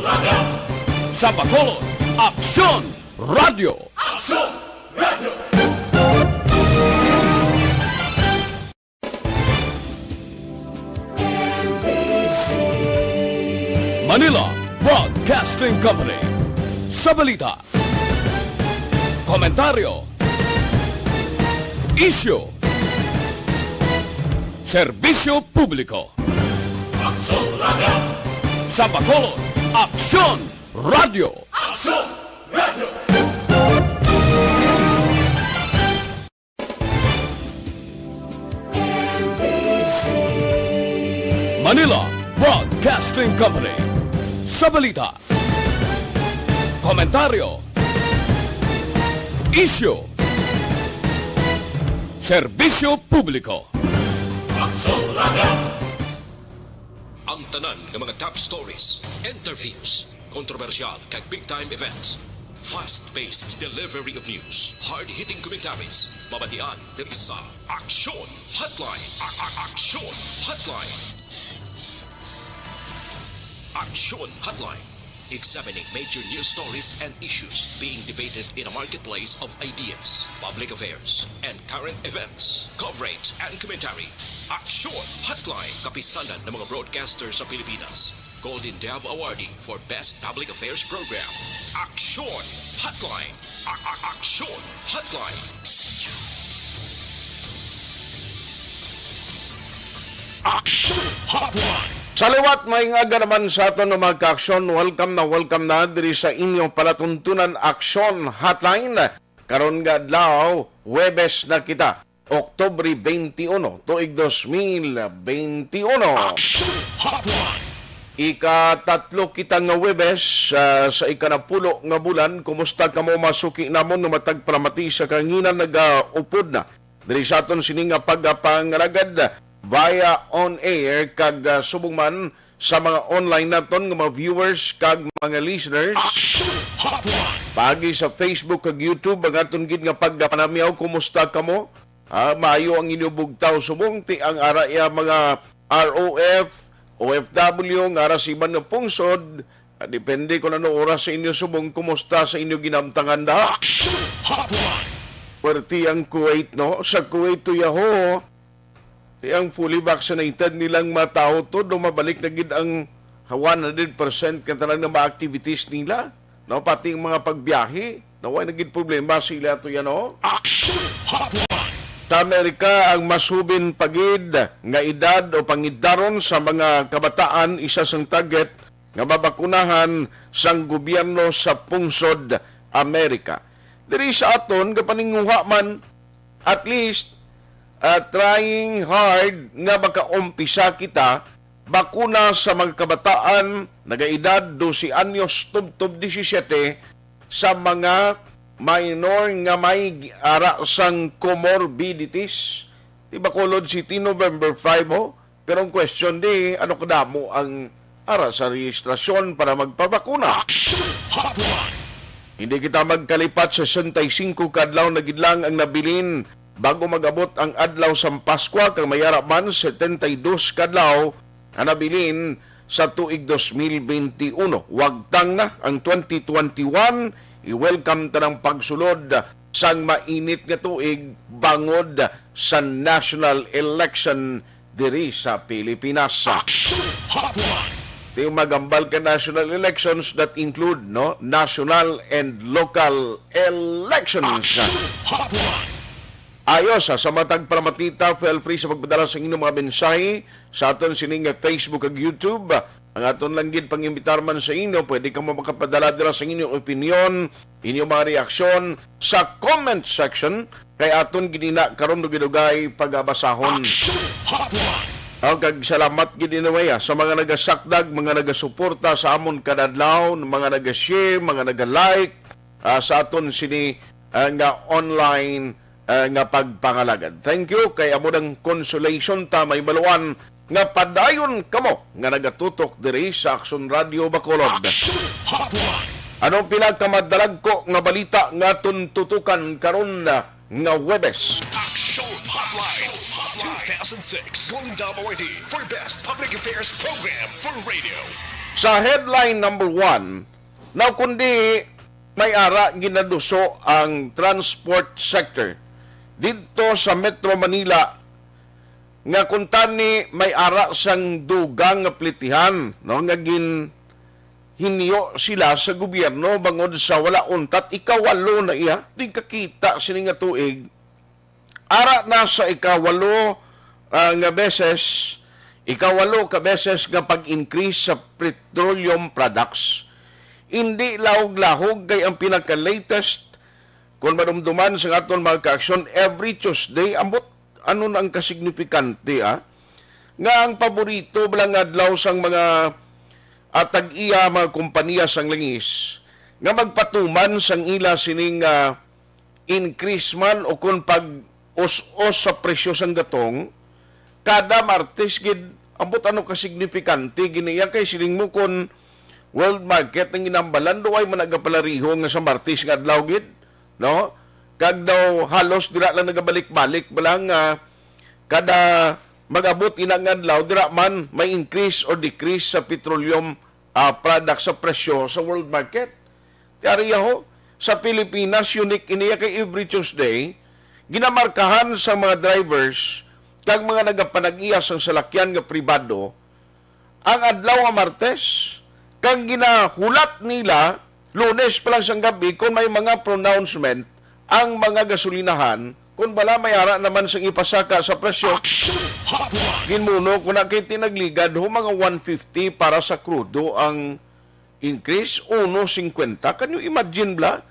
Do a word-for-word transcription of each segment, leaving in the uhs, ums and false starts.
Sa Bacolod, Aksyon Radio. Aksyon Radio. Manila Broadcasting Company. Sa balita, komentaryo, isyu, serbisyo publiko. Aksyon Radio. Sa Bacolod, Aksyon Radio. Aksyon Radio. Manila Broadcasting Company. Sa balita, komentaryo, isyu, serbisyo publiko. Aksyon Radio. Ang tanan nga mga top stories, interviews, kontrobersyal kag big time events. Fast-paced delivery of news, hard-hitting commentaries. Mabatian diri sa Aksyon Hotline. A- a- Aksyon Hotline. Aksyon Hotline. Examining major news stories and issues being debated in a marketplace of ideas, public affairs, and current events. Coverage and commentary. Aksyon Hotline. Kapisanan ng mga broadcaster sa Pilipinas. Golden Dove Awardee for Best Public Affairs Program. Aksyon Hotline. A- a- Aksyon Hotline. Aksyon Hotline. Sa liwat, maayong aga naman sa aton nga mga ka-aksyon. Welcome na, welcome na diri sa inyong palatuntunan, Aksyon Hotline. Karon nga adlaw, Huwebes na kita, Oktubre twenty-one, tuig dos mil twenty-one. Aksyon Hotline. Ikatatlo kita nga Huwebes, ah, sa ikanapulo nga bulan. Kumusta kamo, mga suki namon nga matag palamati sa kahanginan nagaupod na diri sa aton sini nga pagpangalagad via on air kag, ah, subong man sa mga online naton nga mga viewers kag mga listeners? Aksyon Hotline. Paagi sa Facebook kag YouTube, ang aton gid nga pagpanamyaw, kumusta kamo? Ah, maayo ang inyo bugtaw subong ti ang ara iya mga R O F, O F W, nga ara sa iban nga pungsod. Ah, depende kung ano oras sa inyo subong, kumusta sa inyo ginamtangan da? Aksyon Hotline. Pwerti ang Kuwait, no? Sa Kuwait, to yaho, ti ang fully vaccinated nilang mga tawo to, do mabalik na gid ang one hundred percent ka tanan nga mga activities nila, no? Pati ang mga pagbiyahe, no? Way na gid problema sa ila to yan, no? Aksyon Hotline. Sa Amerika, ang mas hubin pa gid nga edad o pangidaron sa mga kabataan, isa sang target nga mabakunahan sang gobyerno sa pungsod Amerika. Diri sa aton, gapaninguha man, at least, ah, trying hard nga makaumpisa kita bakuna sa mga kabataan nagaedad dose anyos tubtob disisiete, sa mga minor nga may ara sang comorbidities. Di ba, Bacolod City, November five, oh? Pero ang question di, ano kadamo ang ara sa rehistrasyon para magpabakuna? Action Hotline. Hindi kita magkalipat, sesenta y cinco ka adlaw na gid lang ang nabilin bago mag-abot ang adlaw sang Paskwa, kag may ara man setenta y dos ka adlaw ang nabilin sa tuig dos mil twenty-one. Wagtang na ang twenty twenty-one, i-welcome ta ang pagsulod sang mainit nga tuig bangod sa national election diri sa Pilipinas. Action Hotline. Di magambal ka national elections that include, no, national and local elections. Action Hotline. Ayos, ah, sa matag palamati ta, feel free sa pagpadala sa inyong mga mensahe sa aton sining Facebook ag YouTube. Ang aton lang gid pangimbitar man sa inyo, pwede kamo makapadala dira sa inyong opinyon, inyong mga reaksyon sa comment section, kay aton gid ina karon dugay-dugay pagabasahon. Action Hotline. Oh, kag salamat gid anyway, ah, sa mga nagasakdag, mga nagasuporta sa amon kada adlaw, mga naga-share, mga naga-like, ah, sa aton sini, ah, nga online, ah, nga pagpangalagad. Thank you, kay amo nang consolation ta, may maluan nga padayon kamo nga nagatutok diri sa Aksyon Radio Bacolod. Action Hotline. Anong pila ka madalagko nga balita nga aton tutukan karon nga Huwebes? Action Hotline. Two thousand six Golden Dove Awardee for Best Public Affairs Program for Radio. Sa headline number one, now kundi may ara ginaduso ang transport sector didto sa Metro Manila nga kuntani may ara sang dugang nga plitihan, no, nga ginhinyo sila sa gobyerno bangod sa wala untat ikawalo na iya. Di kakita sini nga tuig, ara na sa ikawalo, ah, nga beses, ikawalo ka beses nga pag-increase sa petroleum products. Indi lahog-lahog kay ang pinaka-latest, kung madumduman sa aton mga kaaksyon, every Tuesday, ambot ano na ang kasignifikante, ah, nga ang paborito bala nga adlaw sang mga, ah, tag-iya, mga kompanya sang langis nga magpatuman sang ila sining, ah, increase man o kon pag-us-os sa presyo sang gatong kada Martes gid. Ambot ano ka signifikante gini iya, kay siling mo kon world market ang ginambalan, duway man nagapalariho nga sa Martes nga adlaw gid, no? Kag daw halos dira lang nagabalik-balik pa lang nga kada mag-abot ina nga adlaw, dira man may increase or decrease sa petroleum, ah, product sa presyo sa world market. Ti ari ho, sa Pilipinas, unique ini kay every Tuesday, ginamarkahan sa mga drivers kag mga nagapanag-iya sang salakyan nga pribado ang adlaw nga Martes, kag ginahulat nila Lunes pa lang sang gabi kung may mga pronouncement ang mga gasolinahan, kung bala may ara naman sang ipasaka sa presyo. Action Hotline! Ginmuno ko na kay tinagligad ho mga one fifty para sa krudo ang increase, uno cincuenta. Can you imagine, bla?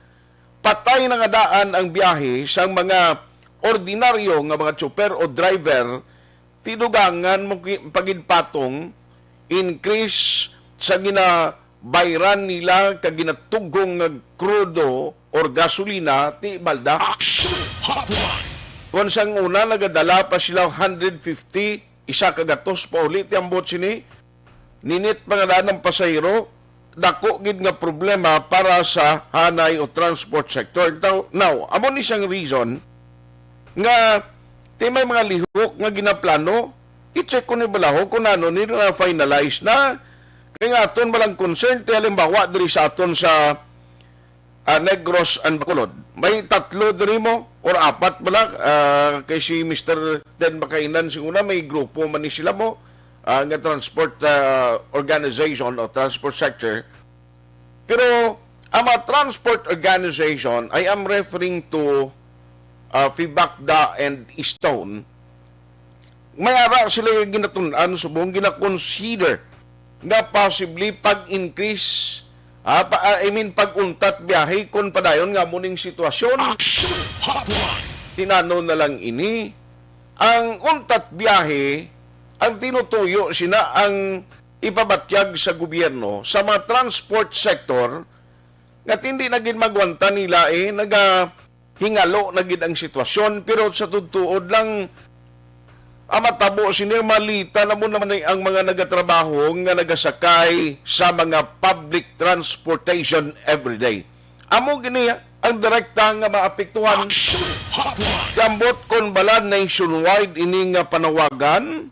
Patay na nga daan ang biyahe sang mga ordinaryo nga mga tsuper o driver, tidugangan mo ki-, pagidpatong increase sa ginabayran nila kag ginatughong nga krudo or gasolina ti balda. Action Hotline! Kung sang una nagadala pa sila hundred fifty, isa ka gatos pauli ti ambot sini, ninit pa nga daan ang pasahero, dako gid nga problema para sa hanay o transport sector. Now, now, amo ni siyang reason nga ti may mga lihok nga ginaplano, i-check ko ni balaho kung ano ni na finalize na. Kay nga aton balang concern, ti halimbawa diri sa aton sa, ah, Negros and Bacolod, may tatlo diri mo or apat bala, ah, kay si Mister Ted Makainan sing una, may grupo man ni sila mo, ah, nga transport, ah, organization o transport sector. Pero ang mga transport organization, I am referring to, ah, Fibacda and Stone, may ara sila nga ginatun-an subong gina-consider nga possibly pag-increase, ah, pa, ah, I mean, pag-untat biyahe kung padayon nga mo ning sitwasyon. Action Hotline! Tinano na lang ini. Ang untat biyahe, ang tinutuyo sina ang ipabatyag sa gobyerno sa mga transport sector nga tindi na gid magwanta nila, eh, naga hingalo na gid ang sitwasyon, pero sa tuod-tuod lang, ang matabo sini, malita na mo naman ang mga nagatrabaho nga nagasakay sa mga public transportation everyday. Amo gini ang direkta nga maapektuhan. Action Hotline! Ambot kon bala nationwide ini nga panawagan,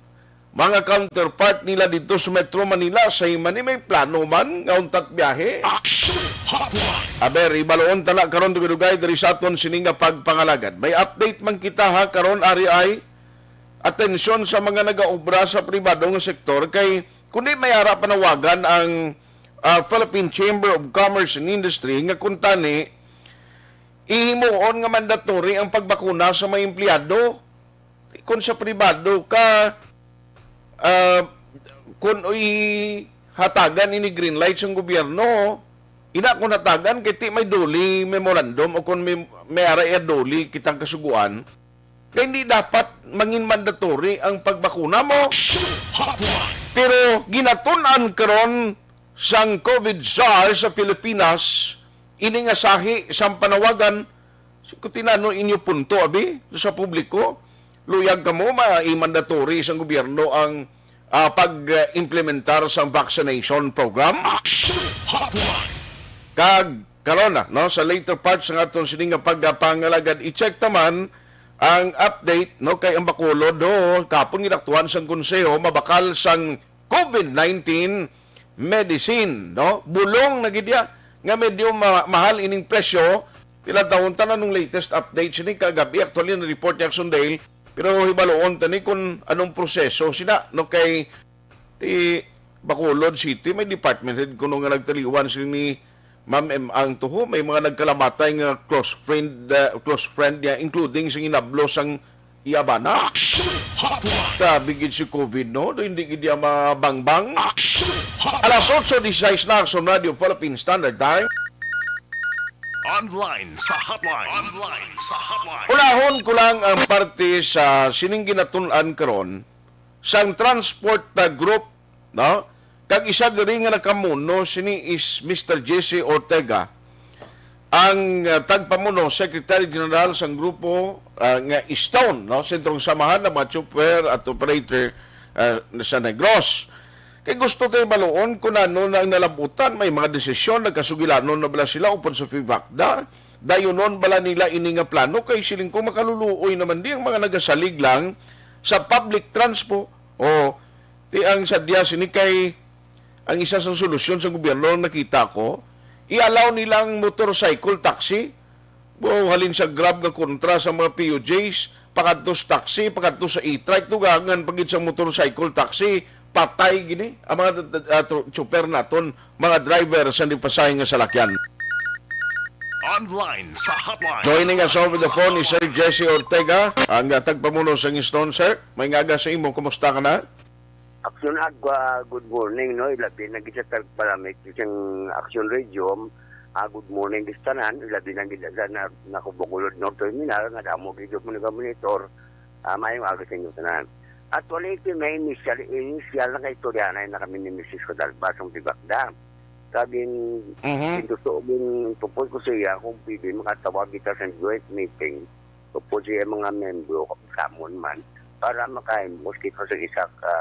mga counterpart nila dito sa Metro Manila, sa man ni may plano man nga untat biyahe. Action Hotline! Aber, ibaloon ta na karon dugay-dugay diri sa aton sini nga pagpangalagad. May update man kita ha karon, ari ay atensyon sa mga nagaobra sa pribado nga sektor kay kundi may ara panawagan ang, ah, Philippine Chamber of Commerce and Industry nga kuntani ihimuon nga mandatory ang pagbakuna sa mga empleyado. Kung sa pribado ka, ah, kung ihatagan ini green light sang gobyerno, ina kung hatagan kay ti may DOLE memorandum o kung may, may ara iya DOLE kitang kasuguan, kay hindi dapat mangin mandatory ang pagbakuna mo. Action Hotline! Pero ginatun-an karon sang COVID czar sa Pilipinas ini nga sahi sang panawagan. Kung tinano inyo punto, abi, sa publiko, luyag kamo, ma-, i-mandatory sang gobyerno ang, ah, pag-implementar sang vaccination program. Action Hotline! Kag karon na, no, sa later part sa aton sini nga pagpangalagad, i-check ta man ang update, no, kay ang Bacolod, no, kapon ginaktuan sang konseho, mabakal sang COVID nineteen, medicine, no? Bulong na gid ya nga medyo ma- mahal ining presyo. Tila taon ta na nung latest update sini kagabi, actually, na report ni Action Dale. Pero hibaluon ta ni kung anong proseso sina, no? Kay ti Bacolod City, may department head kuno nga nagtaliwan sini ni Ma'am M ang tuho. May mga nagkalamatay nga close friend, uh, close friend niya, including sing inablo sang iya bana. Action Hotline. Grabe gid si COVID, no? Do hindi gid niya mabangbang. Action Hotline. Alas otso disisais na, Action Radio Philippine Standard Time. Online sa Hotline. Online sa Hotline. Unahon ko lang ang parte sa sining ginatun-an karon sang transport, uh, group, no? Kag isa diri nga nakamuno sini is Mister Jesse Ortega, ang, uh, tagpamuno, Secretary General sang grupo, uh, nga Stone, no? Sentrong Samahan ng mga Chopper at Operator, uh, sa Negros. Kay gusto tay baluon kung ano na ang nalabutan, may mga desisyon, nagkasugilanon na bala sila upod sa PHEVACDA? Dayunon bala nila ini nga plano? Kay siling ko, makaluluoy naman di ang mga nagasalig lang sa public transport. O, ti ang sadya sini kay ang isa sa solusyon sa gobyerno nakita ko, i-allow nilang motorcycle taxi. Wow, halin sa Grab nga kontra sa mga P U Js, pakadto sa taxi, pakadto sa e-trike, dugangan pa gid sa motorcycle taxi, patay gini ang mga, uh, tr- chopper naton, mga driver sa nagpasahe nga salakyan. Online sa Hotline. Joining us over the phone is Sir Jesse Ortega, ang, uh, tagpamuno sa Stone. Sir, may ngaga sa imo, kumusta ka na? Action Agwa, good morning, no? Ilabi na gid sa tagpalamig sang Action Radio. Ah, good morning gid sa tanan. Ilabi na gid sa na, na Bacolod North Terminal nga damo gid mo nagamonitor. Ah, maayong aga sa inyo tanan. Actually, ito may initial, initial na kay istorya na kami ni Misis Cadalba sa Tibakda. Sabi, Mhm. Gusto ko, gin-propose ko sa iya kung pwede makatawag kita sa joint meeting. Tupod sa iya mga membro, kung samon man, para makahimo kita sa isa ka,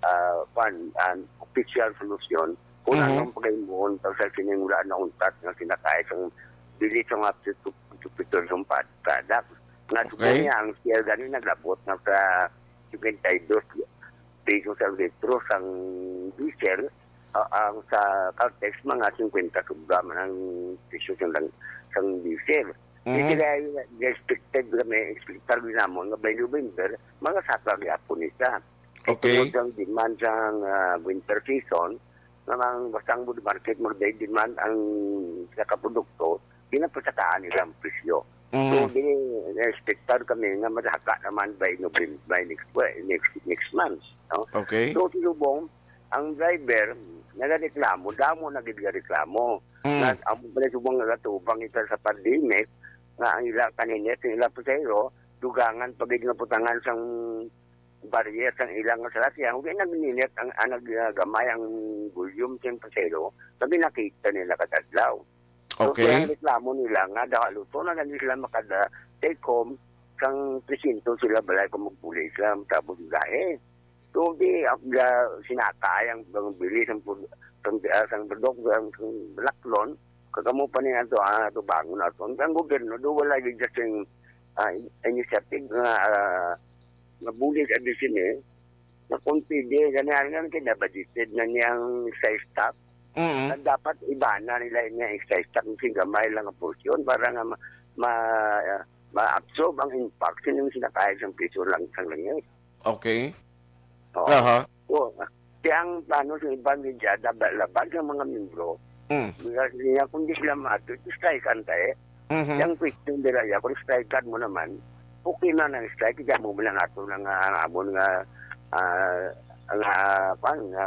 ah, kwan, ah, official solusyon kung Mhm. anong pagkahimuon para sa sining wala na untat nga sinakay sang bilis sa mga pito-, pito-, pito-, pito-, pad-, product. Nga, Okay. Niya, ang share gani naglabot na sa singkwenta y dos pesos ang litro sang diesel, ah, ang sa Caltex, mga singkwenta sobra man ang presyo sang, sang diesel. Mhm. Kaya expected kami, expectar din namon nga by November, mga saka gyapon ni siya. Kay Okay. Tungod sang demand sang, ah, winter season, nga mang basta ang food market magday demand ang sa kaprodukto, ginapasakaan nila ang presyo. So, Mhm. gini, expectar kami nga madaka naman by November, by next we-, next, next month, no? Okay. So, sinubong, ang driver, nagareklamo, damo na gid nga reklamo. Mm. Nga, ang pala subong nga gatubang ito sa pandemic, nga ang ila kaninit, ang ila pasahero, dugangan pa gid nga putangan sang barrier sang ilang salakyan, kay nagninit ang, ang nag-, ah, gamay ang volume sang pasahero, kami nakita nila kadadlaw. So, Okay. Kaya ang reklamo nila nga, daw luto na lang sila makada take home, sang presinto sila balay kung magpuli sila, tapos gahe. So, di, ang, ah, sinakay ang, ang bilis ang pud-, ang, ah, sang badok, ang, ang laklon, kagamo pa niya to, ah, to bangon na to. Ang gobyerno, do wala yung just yung, ah, initiative nga, ah, nga bulig sa D C M, na kung pwede, ganahan nga kinabudgeted na niyang excise tax, Mm. na dapat ibana nila niya excise tax, kasi gamay lang ang porsyon para nga ma-, ma-, ma-absorb ang impact sa sinakay sang presyo lang sang langis. Okay. Oo. Aha. Oo. Kaya ang plano sa iban, medya, daba-, labag sa mga membro, Mm. Nga, nga kung di sila maato, ito strike-an ta eh. Mhm. Yung question nila, ya, kung strike-an mo naman, okay na nang strike, kaya mo lang ato na nga, ang amon nga, ah, nga, kwan, nga,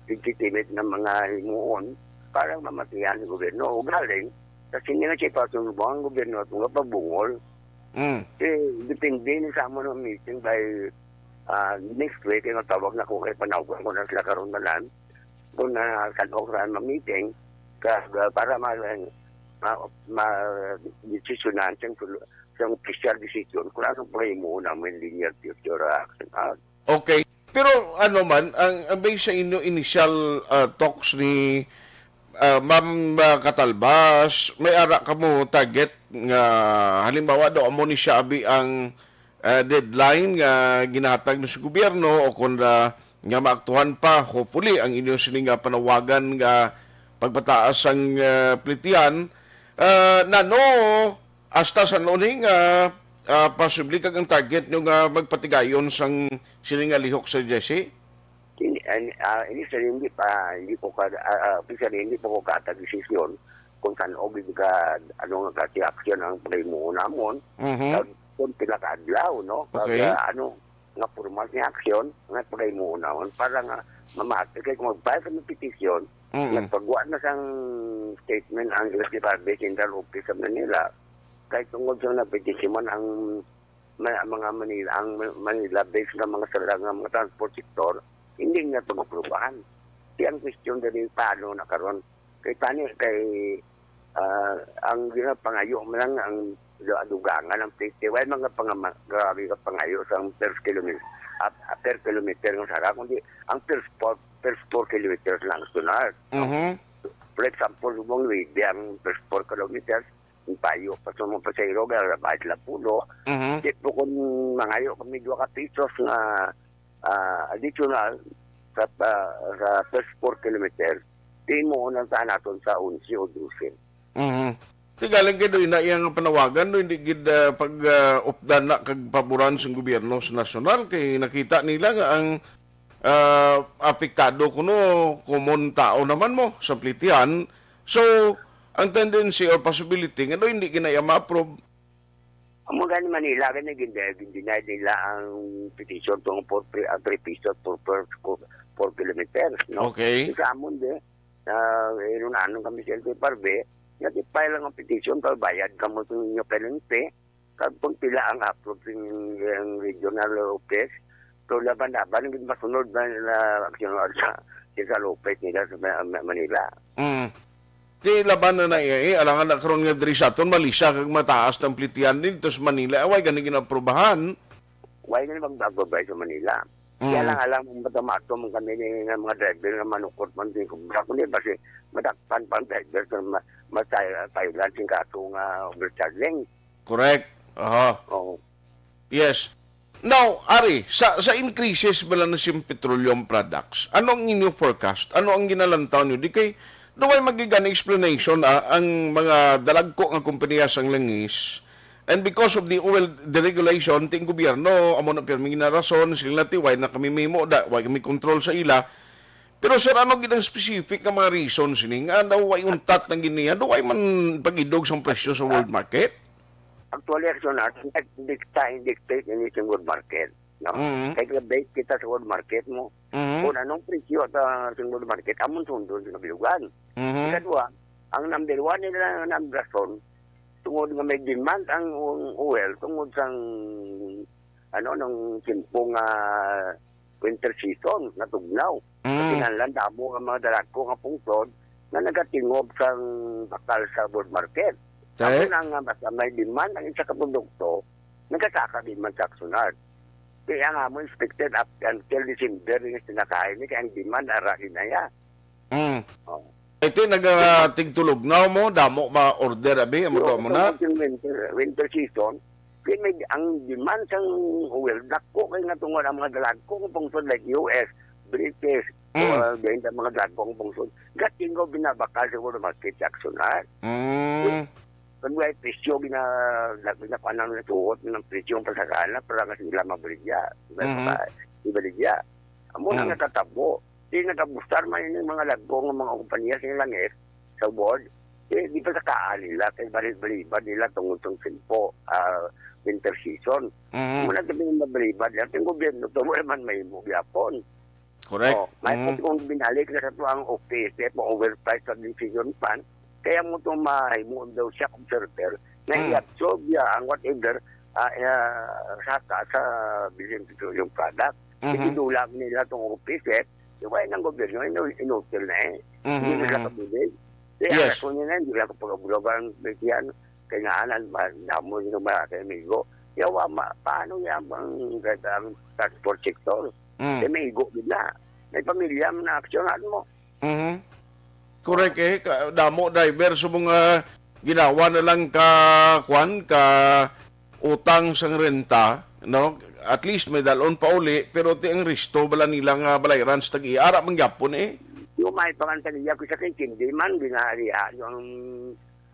legitimate na mga himuon para mamatian sa gobyerno. O galing, kasi nga si Pastor Lubong, ang gobyerno ato nga pabungol. Mm. Eh, depende ni sa amon ang meeting by, ah, next week, yung tawag na ko kay panawag ko na sila karon na lang. Kung na, kan okra ang meeting, ka, para ma-, ma-, ma-, desisyonan siyang tul-, siyang official decision kung ano pa yung muna mo yung linear future action. Ah, Okay. Pero ano man, ang, ang based sa inyo initial, ah, talks ni, ah, Ma'am, ah, Catalbas, may ara ka mo target nga, halimbawa daw, amo ni siya abi ang, ah, deadline nga ginahatag na sa gobyerno o kung, ah, nga maaktuhan pa, hopefully, ang inyo sini nga panawagan nga pagpataas sang, ah, plitihan. Ah, nano, hasta sa noon nga, ah, posible kag ang target nyo nga magpatigayon sang sini nga lihok, Sir Jesse? Ini, an-, ah, ini, sir, hindi pa, hindi ko ka, ah, ah, sir, hindi pa ko katag desisyon kung san-o gid ka, ano nga klase aksyon ang paghimuon namon. Mhm. Kag kung pila ka adlaw, no? Kag, okay, ah, ano, nga formal nga aksyon nga paghimuon namon para nga mamati kay kung mag-file kami petition, mm, nagpagawa na sang statement ang L T F R B Central Office sa Manila, kay tungod sa napetisyonan ang ma-, mga Manila, ang Ma-, Manila based nga mga sala nga mga transport sector, hindi nga pag-aprobahan. Kaya ang question dali, paano na karon? Kay tani, kay, ah, ang ginapangayo man lang ang du-, dugangan ang plete. Way mga pangama-, grabe ka pangayo sa per kilometer, ah, per kilometer ng sara, kundi ang per four, per four kilometers lang, sunar. Mhm. For example, subong Nuebe ang per four kilometers, ang payo pa sa mga pasahero, kaya bayad lang pulo. Mhm. Di po kung mangayo kami dua ka pisos nga, ah, additional sa, ah, sa first four kilometers, di mo unang saan naton sa onse o dose. Mhm. Ti galing kay doy na iyang panawagan, no, hindi gid, ah, pag, ah, updan na kag paboran sa gobyerno sa nasyonal, kay nakita nila nga ang ah, apektado kuno, common tao naman mo sa plitihan. So, ang tendency or possibility nga daw hindi gina iya ma-approve. Amo gani Manila, gani gin-, gin-deny nila ang petition tungod for pre-, ang three pesos for, per, for, four kilometers, no? Okay. Sa amon, di, ah, inunanon kami sa L T F R B, nga i-file lang ang petition, kay bayad kamo sa inyo penalty, kag kung pila ang approve sing, ang regional office, so laban-laban ang masunod na nila aksyon sa, sa lupit nila sa Ma-, Ma-, Manila. Mm. Ti laban na na iya, eh, alangan na karon nga diri sa aton, malisa kag mataas ang plitihan din, tapos Manila, away, gani ginaprobahan. Why nga bang bago ba sa Manila? Mm. Kaya lang, alam mo, matamato man kami ni, nga mga driver nga manukot man din kung bako ni, basi madakpan pa ang driver sa ma-, ma-, Thailand sing kato nga overcharging. Correct. Aha. Oo. Yes. Now, Ari, sa, sa increases bala na siyang petroleum products, ano ang inyo forecast? Ano ang ginalantaw niyo? Di kay, do I magigan explanation, ah, ang mga dalagko nga kompanya sang langis, and because of the oil deregulation, ting gobyerno, amo na pirmi nga rason, sila ti, way na kami mimo, da, way kami control sa ila. Pero, sir, ano gid ang specific nga mga reason sini nga daw way untat ang giniya? Do way man pagidog sang presyo sa world market? Actually, aksyon natin, nag-dicta-, dictate ini sa world market, no? Mhm. Kay nag-base kita sa world market mo. Mhm. Kung anong presyo sa, sa world market, amon sundon sa kabilugan. Mhm. Ikadua, ang number one nila nga rason, tungod nga may demand ang oil, tungod sang, ano, nung tiempo nga winter season, natugnaw. Mm. Kinahanglan damo ang mga dalagko nga pungsod nga nagatingob sang bakal sa world market. Okay. Amo na nga basta may demand ang isa ka produkto, nagasaka din man sa Axonard. Kaya nga mo expected up until December yung sinakain ni kaya ang demand ara din na ya. Mm. Oh. Ito yung nag-, ah, tigtulog na mo, damo ma-order, abi, amo Yo, to mo na. Itong winter, winter season, kaya may, ang demand sang oil, dako kay nga tungod ang mga dalagko nga pungsod like U S, British, Mm. uh, then ang mga dalagko nga pungsod, gatingo binabakal sa world market sa Axonard. Mm. Kung may presyo, gina-, gina-, ginakuha na ng suot ng presyo ang pasakana para nga sila mabaligya. Mhm. Mabaligya. Amo na Mm. nga tatabo. Di nagabustar man yung mga lagko ng mga kompanya sa langis, sa board. Eh, di pa sa kaan nila, kay balibad nila tungod sa simpo, ah, winter season. Mhm. Muna kami mabalibad nila, yung gobyerno, to, wala man may mo gyapon. Correct. Oh, may Mhm. pati kung binalik na sa to ang office, eh, kung overpriced ang decision fund, kaya mo to mahimo daw siya kung server, na Mm. i-absorb niya ang whatever, ah, ah, sa, sa, sa bilhin petroleum product. Mhm. Idulang nila tong office, eh, di ba, ng gobyerno, inu-, inutil na, eh. Mhm, Hindi na mhm. Kabulig. Kaya Yes. Kung yun, hindi lang kapag-abrogan, yan, kailangan, ma-, damo yung mga amigo. Yawa, ma-, paano yan ang, ang transport sector? Mm. Eh, may igo gid na. May pamilya mo na aksyonan mo. Mhm. Correct, eh. Ka-, damo driver sa mga ginawa na lang ka, kwan, ka utang sang renta, no? At least may dalon pa uli, pero ti ang resto bala nila nga balayran sa tag-iya, ara man gyapon eh. Yung may pangan sa iya, kung sa kay Cindy man, ginahalihan yung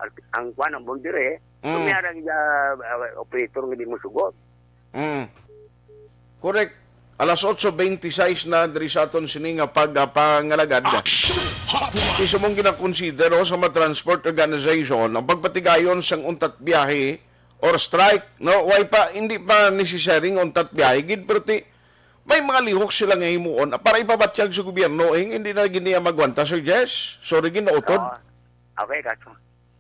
ang, ang kwan, ang bondire. Mm. Kung may arang iya, uh, operator nga di mo sugot. Mm. Correct. Alas otso beintiseis na diri sa aton sini nga pagpangalagad. Action Hotline. Isa mong ginakonsidero sa mga transport organization ang pagpatigayon sang untat biyahe or strike, no? Way pa, hindi pa necessary nga untat biyahe gid, pero ti, may mga lihok sila nga himuon para ipabatyag sa gobyerno, eh, hindi na gid niya magwanta, Sir Jess. Sorry, gid, nautod. Oo. Okay, kaso.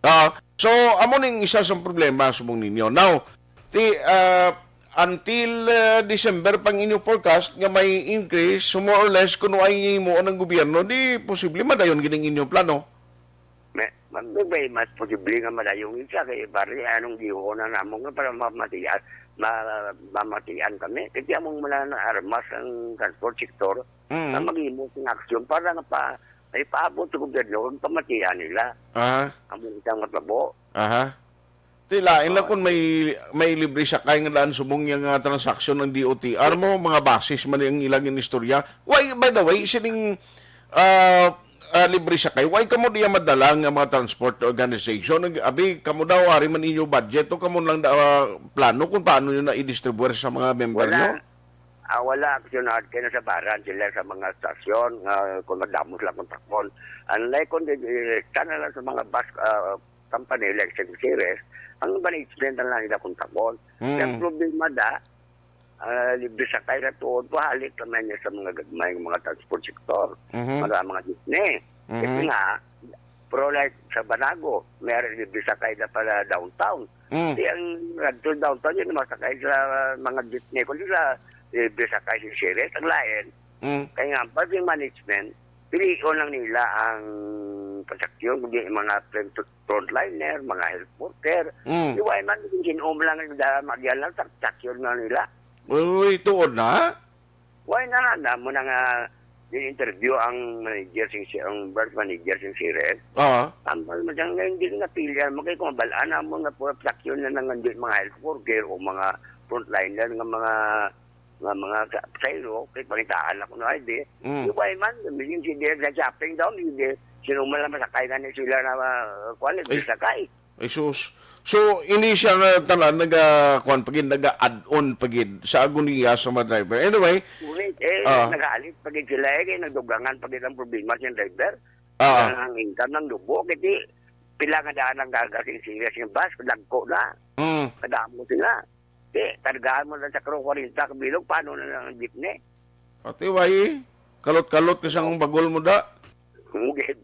Ah, so, amo ning isa sa problema subong ninyo. Now, ti, ah, until, ah, December pang inyo forecast nga may increase, so more or less, kung ay himuon ang gobyerno, di posible madayon gid ang inyo plano. May, may, may mas posible nga madayon isa kay pare, anong gihon na namon nga para mamatian, ma-, mamatian kami. Kasi among mula na armas ang transport sector, Mm. na maghimo ng aksyon para nga pa, ipaabot sa gobyerno ang pamatian nila. Aha. Ang isang matabo. Aha. Ti lain lang Oh. kung may, may libre sakay nga daan subong yang, ah, transaksyon ng D O T R mo, mga basis man ang ilang inistorya. Why, by the way, sining, ah, ah, libre sakay, why kamo diya madala nga mga transport organization? Abi, kamo daw, ari man inyo budget, o kamo lang daw, ah, plano kung paano nyo na i-distribute sa mga member Wala. nyo? Ah, wala, Action Art, kaya nasa baran sila sa mga stasyon nga kung madamo sila kontakon. Unlike kung di, eh, sana lang sa mga bus, ah, company like Saint Ceres, ang management na lang nila kontakon. Mm. Ang problema da, ah, libre sakay na tuod, pahalik naman niya sa mga gagmay, mga transport sector, Mhm. mga, mga jeepney. Mhm. Kasi nga, pro like sa Banago, may libre sakay na pala downtown. Mm. Di ang radyo downtown, yun, masakay sa mga jeepney. Kung di sa, eh, sakay sa Ceres, ang lain. Mm. Kaya nga, pag yung management, pilion lang nila ang pasakyon, kundi yung mga front-, frontliner, mga health worker. Mm. Di why man, kung sino mo lang, da-, magyan lang, sak-, sakyon lang nila. Uy, tuod na? Why na, na mo na nga, di-interview ang manager sing si, ang branch manager sing Ceres. Oo. Ang, ang, ang, hindi ko napili, ang mga kung mabalaan na mo nga po, sakyon na nang hindi mga health worker o mga frontliner nga mga, nga mga sa, sayro, kay pangitaan ako na, ay, di. Mm. Di ba, man, yung si Dave na shopping daw, hindi, sino man lang masakay na ni sila na, uh, kwan, Ay. sakay. Ay, sus. So, ini siya nga tanan, naga, kwan pa gid, naga-add-on pa gid sa agoniya sa mga driver. Anyway, Ngunit, eh, Ah. nagalit pa gid sila, eh, kay nagdugangan pa gid ang problema sa driver. Ah. Ang, ang income ng lubo, kasi pila nga daan ang gagasing sila sa bus, dagko na. Mm. Kadamo sila. Di, kargahan mo lang sa kwarenta ka bilog, paano na lang ang jeepney? Ate, why? Kalot-kalot ka sang bagol mo da. Hugid.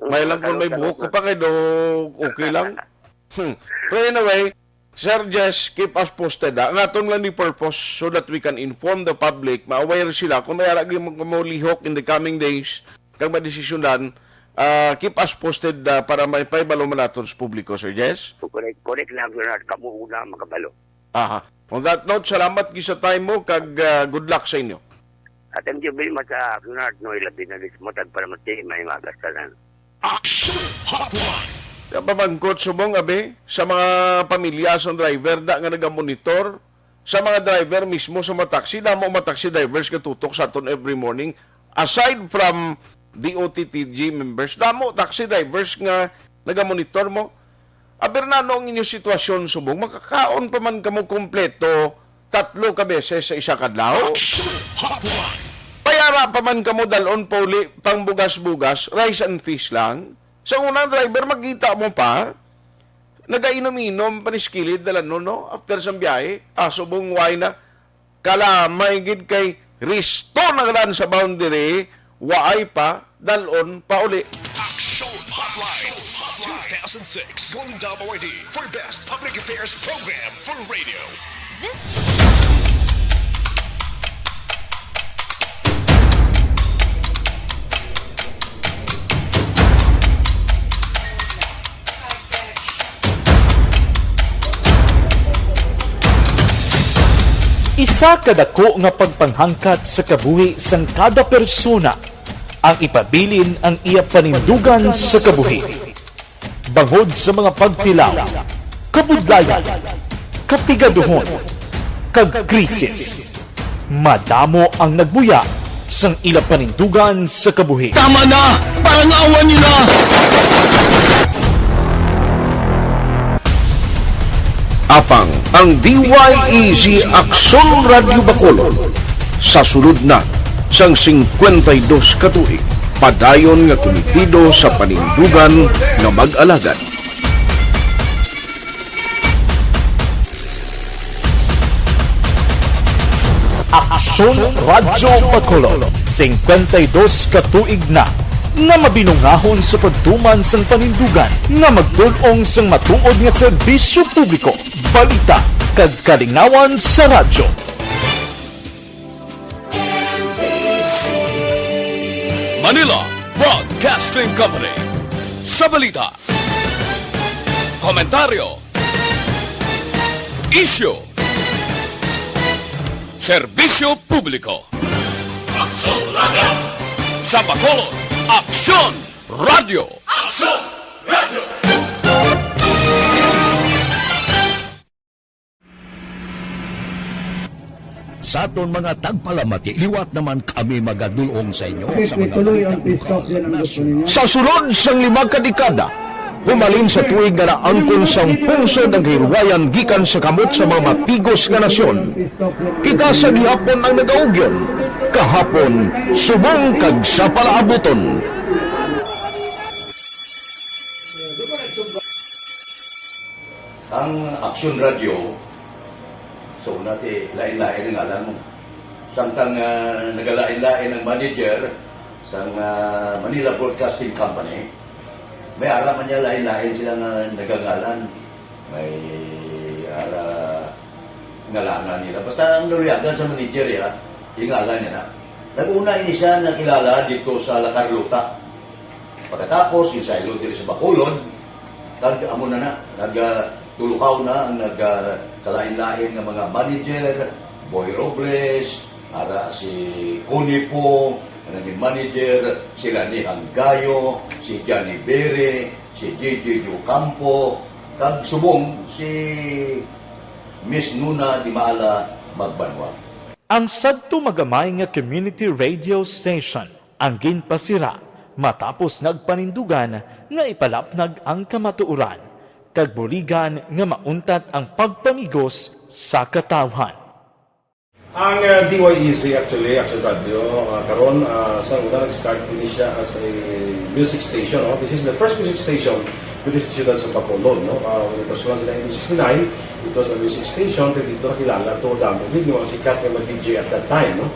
May lang kung may Kalot-kalot buhok ka na. pa kay do, okay lang. Hmm. Pero anyway, Sir Jess, keep us posted, ha. Ang aton lang ni purpose so that we can inform the public, ma-aware sila kung may arag yung mga lihok in the coming days, kag madesisyonan, ah, keep us posted, ah, para may paibalo man naton sa publiko, Sir Jess. Correct, correct lang, Leonard. Kamo una makabalo. Aha. On that note, salamat gid sa time mo, kag, ah, good luck sa inyo. Ah, thank you very much, ah, Leonard, no, ilabi na mismo, tagpalamati, may mga gastanan. Action Hotline. Pamangkot subong, abi, sa mga pamilya sa driver da nga nagamonitor, sa mga driver mismo sa mga taxi, damo mga taxi drivers nga tutok sa aton every morning. Aside from D O T T G members, damo taxi drivers nga nagamonitor mo. Aber, nano ang inyo sitwasyon subong? Makakaon pa man kamo kompleto tatlo ka beses sa isa ka adlaw? Action Hotline. Payara pa man kamo dalon pauli pang bugas-bugas, rice and fish lang? Sa unang driver, makita mo pa, nagainom-inom pa ni Skilid dalan, no, no? After sa biyahe, ah, subong wine na. Kalamay gid kay risto na lang sa boundary, waay pa, dalon pa uli. Action Hotline two thousand six Golden Dome Awardee for Best Public Affairs Program for Radio. This Isa ka dako nga pagpanghangkat sa kabuhi sang kada persona ang ipabilin ang iya panindugan sa kabuhi. Bangod sa mga pagtilaw, kabudlayan, kapigaduhon, kag krisis. Madamo ang nagbuya sang ila panindugan sa kabuhi. Tama na! Parangawan niyo na! Apang ang D Y E Z Aksyon Radyo Bacolod sa sulod na sang singkwenta y dos ka tuig, padayon nga kumitido sa panindugan nga mag-alagad. Aksyon Radyo Bacolod, singkwenta y dos ka tuig na nga mabinungahon sa pagtuman sang panindugan nga magtul-ong sang matuod nga serbisyo publiko, balita, kag kalingawan sa radyo. Manila Broadcasting Company. Sa balita, komentaryo, isyu, serbisyo publiko. Aksyon Radyo. Sa Bacolod, Aksyon Radyo. Aksyon Radyo. Sa aton mga tagpalamati, liwat naman kami magadul-ong sa inyo sa mga balita lokal, nasyonal. Sa sulod sang lima ka dekada, humalin sa tuig nga naangkon sang pungsod ang kahilwayan gikan sa kamot sa mga mapigos nga nasyon, kita sa gihapon ang nagaugyon, kahapon, subong kag sa palaabuton. Ang Aksyon Radyo, so, una ti, lain-lain ang ngalan mo. Samtang, ah, nagalain-lain ang manager sang, ah, Manila Broadcasting Company, may ara man niya lain-lain sila nga nagangalan. May ara ngalanan nila. Basta ang naluyagan sa manager, ya, yung ngalan niya na. Nag-una ini siya nakilala dito sa La Carlota. Pagkatapos, insaylo diri sa Bacolod, kag amo na na, nag, ah, tulukaw na ang nag, ah, kalain-lain nga mga manager, Boy Robles, ara si Connie Po, nga naging manager, si Rani Hanggayo, si Johnny Bere, si J J Ocampo, kag subong si Miss Nuna Dimala Magbanwa. Ang sadto magamay nga community radio station ang ginpasira matapos nagpanindugan nga ipalapnag ang kamatuoran kag buligan nga mauntat ang pagpamigos sa katawhan. Ang, uh, D Y E Z, actually, Action Radio, uh, karon, uh, sa una, nag-start ini siya as a music station, no? This is the first music station with this siyudad sa Bacolod, no? Uh, when it was launched in nineteen sixty-nine, it was a music station, kaya dito nakilala to, damo gid yung mga sikat nga mga D J at that time, no?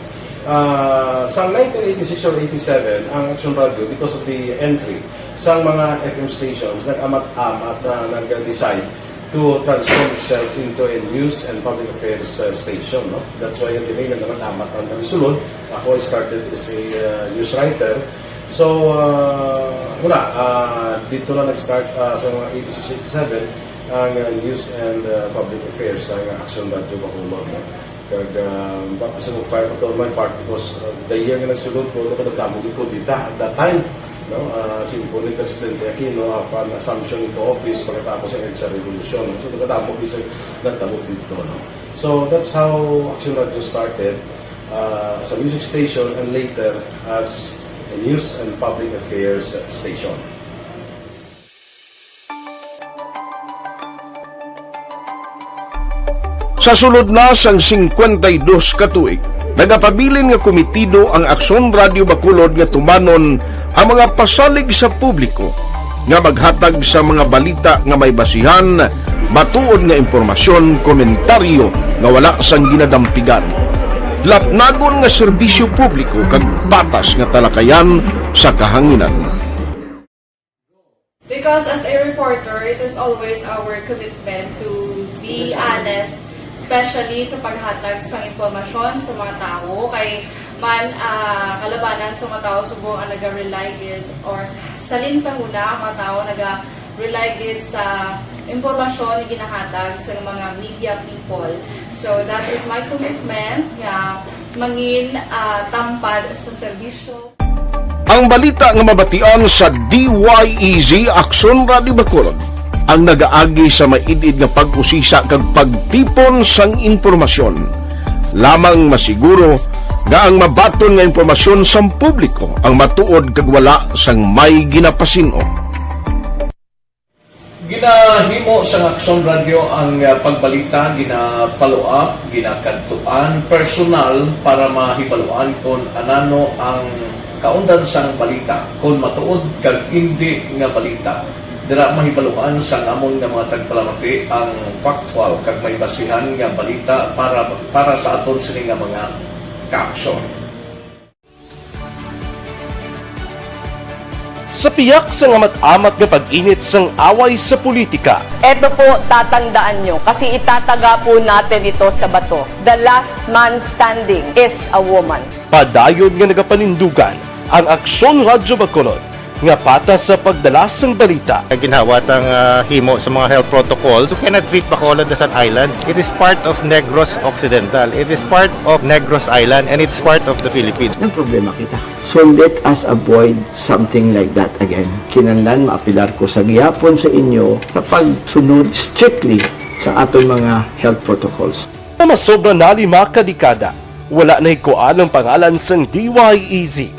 Ah, sa nineteen eighty-six or eighty-seven, ang Action Radio, because of the entry sa mga F M stations, nag-amat-amat na nag-decide to transform itself into a news and public affairs, uh, station, no? That's why yung naman amat ang kami sulod. Ako, I started as a, uh, news writer. So, uh, wala, uh, dito na nag-start, uh, sa mga eighty-six, eighty-seven, ang, uh, news and, uh, public affairs sa Action Radio Bacolod, no? Kag, ah, baptism of fire pa to my part because, ah, the year nga nagsulod ko, ano, kadagdamo gid ko dita at that time, no? Ah, simple ni Presidente Aquino, apan assumption into office pagkatapos sa EDSA Revolution. So, kadagdamo gid sa nagtabo dito, no? So, that's how Action Radio started, ah, as a music station and later as a news and public affairs station. Sa sulod na sang singkwenta y dos ka tuig, nagapabilin nga kumitido ang Aksyon Radio Bacolod nga tumanon ang mga pasalig sa publiko nga maghatag sa mga balita nga may basihan, matuod nga impormasyon, komentaryo nga wala sang ginadampigan, lapnagon nga serbisyo publiko, kag patas nga talakayan sa kahanginan. Because as a reporter, it is always our commitment to be honest, especially sa paghatag sa impormasyon sa mga tawo. Kay man, ah, kalabanan sa mga tawo subong ang naga-rely gid or salin sa huna ang mga tawo naga-rely gid sa impormasyon nga ginahatag sa mga media people. So that is my commitment nga mangin, ah, tampad sa serbisyo. Ang balita nga mabatian sa D Y E Z Aksyon Radio Bacolod, ang nagaagi sa maid-id nga pag-usisa kag pagtipon sang impormasyon. Lamang masiguro nga ang mabaton nga impormasyon sang publiko ang matuod kag wala sang may ginapasin-o. Ginahimo sang Aksyon Radyo ang, ah, pagbalita, gina-follow up, ginakadtuan personal para mahibaluan kon anano ang kaundan sang balita, kon matuod kag indi nga balita. Dira mahibaluan sang amon nga mga tagpalamati ang factual kag may basihan nga balita para, para sa aton sini nga mga kaaksyon. Sa piyak sang amat-amat nga pag-init sang away sa politika, Eto po, tatandaan nyo, kasi itataga po natin ito sa bato. The last man standing is a woman. Padayon nga nagapanindugan ang Aksyon Radyo Bacolod nga patas sa pagdala sang balita. Ginhawa tang, ah, himo sa mga health protocols. You cannot treat Bacolod as an island. It is part of Negros Occidental. It is part of Negros Island, and it's part of the Philippines. Nagproblema kita. So let us avoid something like that again. Kinahanglan maapelar ko sa gihapon sa inyo sa pagsunod strictly sa aton mga health protocols. Nga masobra na lima ka dekada, wala nahikuan ang pangalan sang D Y E Z,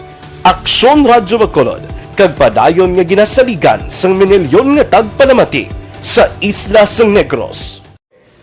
Aksyon Radyo Bacolod, kag padayon nga ginasaligan sang minilyon nga tagpalamati sa isla sang Negros.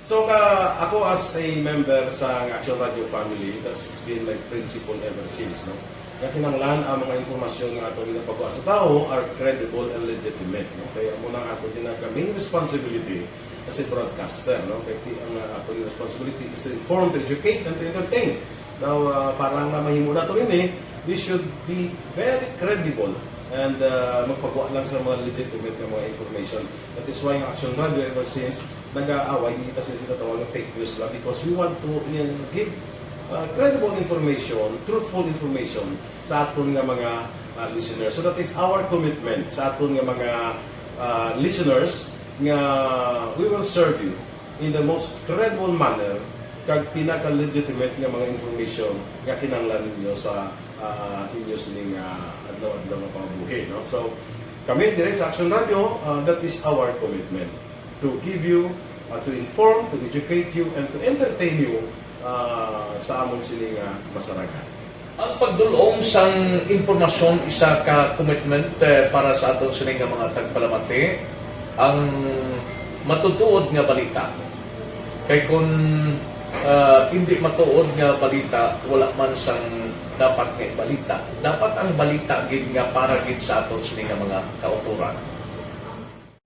So, nga ako as a member sa Action Radio family, that's been my principle ever since, no? Nga kinahanglan ang mga impormasyon nga ato ginapagwa sa tawo are credible and legitimate, no? Kaya amo na ang ato ginaka main responsibility as a broadcaster, no? Kay ti-, ang, uh, ato responsibility is to inform, to educate, and to entertain. Now, uh, para nga mahimo nato ini, we should be very credible and, uh, magpagwa lang sa mga legitimate nga mga information. That is why ang Action Radio ever since nag-aaway, hindi kasi sila tawag ng fake news lang because we want to, uh, give, uh, credible information, truthful information sa aton nga mga, uh, listeners. So that is our commitment sa aton nga mga, uh, listeners nga we will serve you in the most credible manner kag pinaka-legitimate nga mga information nga kinahanglan ninyo sa, ah, inyo sining, ah, adlaw-adlaw nga pangabuhi, no? So, kami dire sa Action Radio, ah, that is our commitment, to give you, ah, to inform, to educate you, and to entertain you, ah, sa amon sining, ah, masaragan. Ang pagdul-ong sang impormasyon isa ka commitment, eh, para sa aton sini nga mga tagpalamati, ang matutuod nga balita. Kay kun, ah, indi matuod nga balita, wala man sang dapat nga ibalita. Dapat ang balita gid nga para gid sa aton sini nga mga kautoran.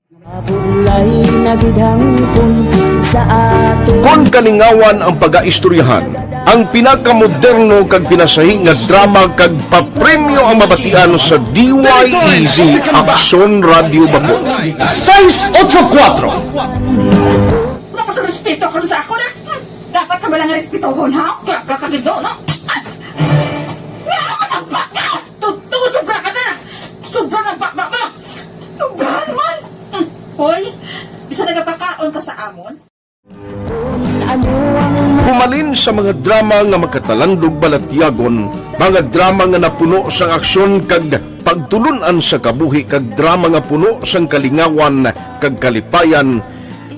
Mabulay na gid hangpon sa aton. Kon kalingawan ang pagaistoryahan, ang pinakamoderno kag pinasahi nga drama kag papremyo ang mabatian sa D Y E Z Aksyon Radio Bacolod. Sais otso kuwatro. Wala ka sa respeto karon sa ako na. Hmm. Dapat ka ba lang respetohon, ha? Ka-, ka-, kagindo, no? Ah! Nga, ano ba ka? Totoo, sobra ka na! Sobra na ba, ba, ba? Sobrahan man! Hmm. Hoy, bisan nagapakaon ka sa amon? Humalin sa mga drama nga makatalandog balatyagon, mga drama nga napuno sang aksyon kag pagtulun-an sa kabuhi, kag drama nga puno sang kalingawan kag kalipayan,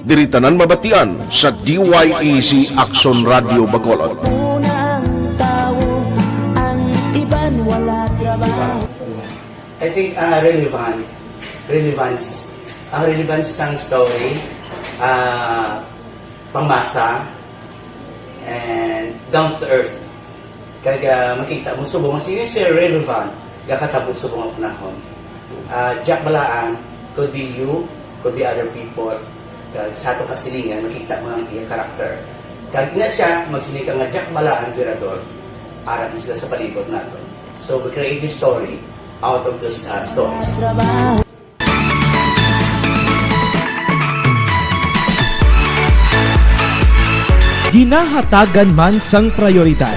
diri tanan mabatian sa D Y E Z Aksyon Radio Bacolod. Unang tawo, ang iban wala trabaho. I think, ah, relevant, relevance, ang relevance sang story, ah, pangmasa, and down to earth. Kag, ah, makita mo subong nga sini siya relevant, gakatabo subong nga panahon. Ah, Jack Balaan, could be you, could be other people. Kag sa ato kasilingan, makita mo ang iya character. Kag ina siya, magsiling ka nga Jack Balaan, Virador, ara na sila sa palibot nato. So, we create this story out of those, ah, stories. Ginahatagan man sang prayoridad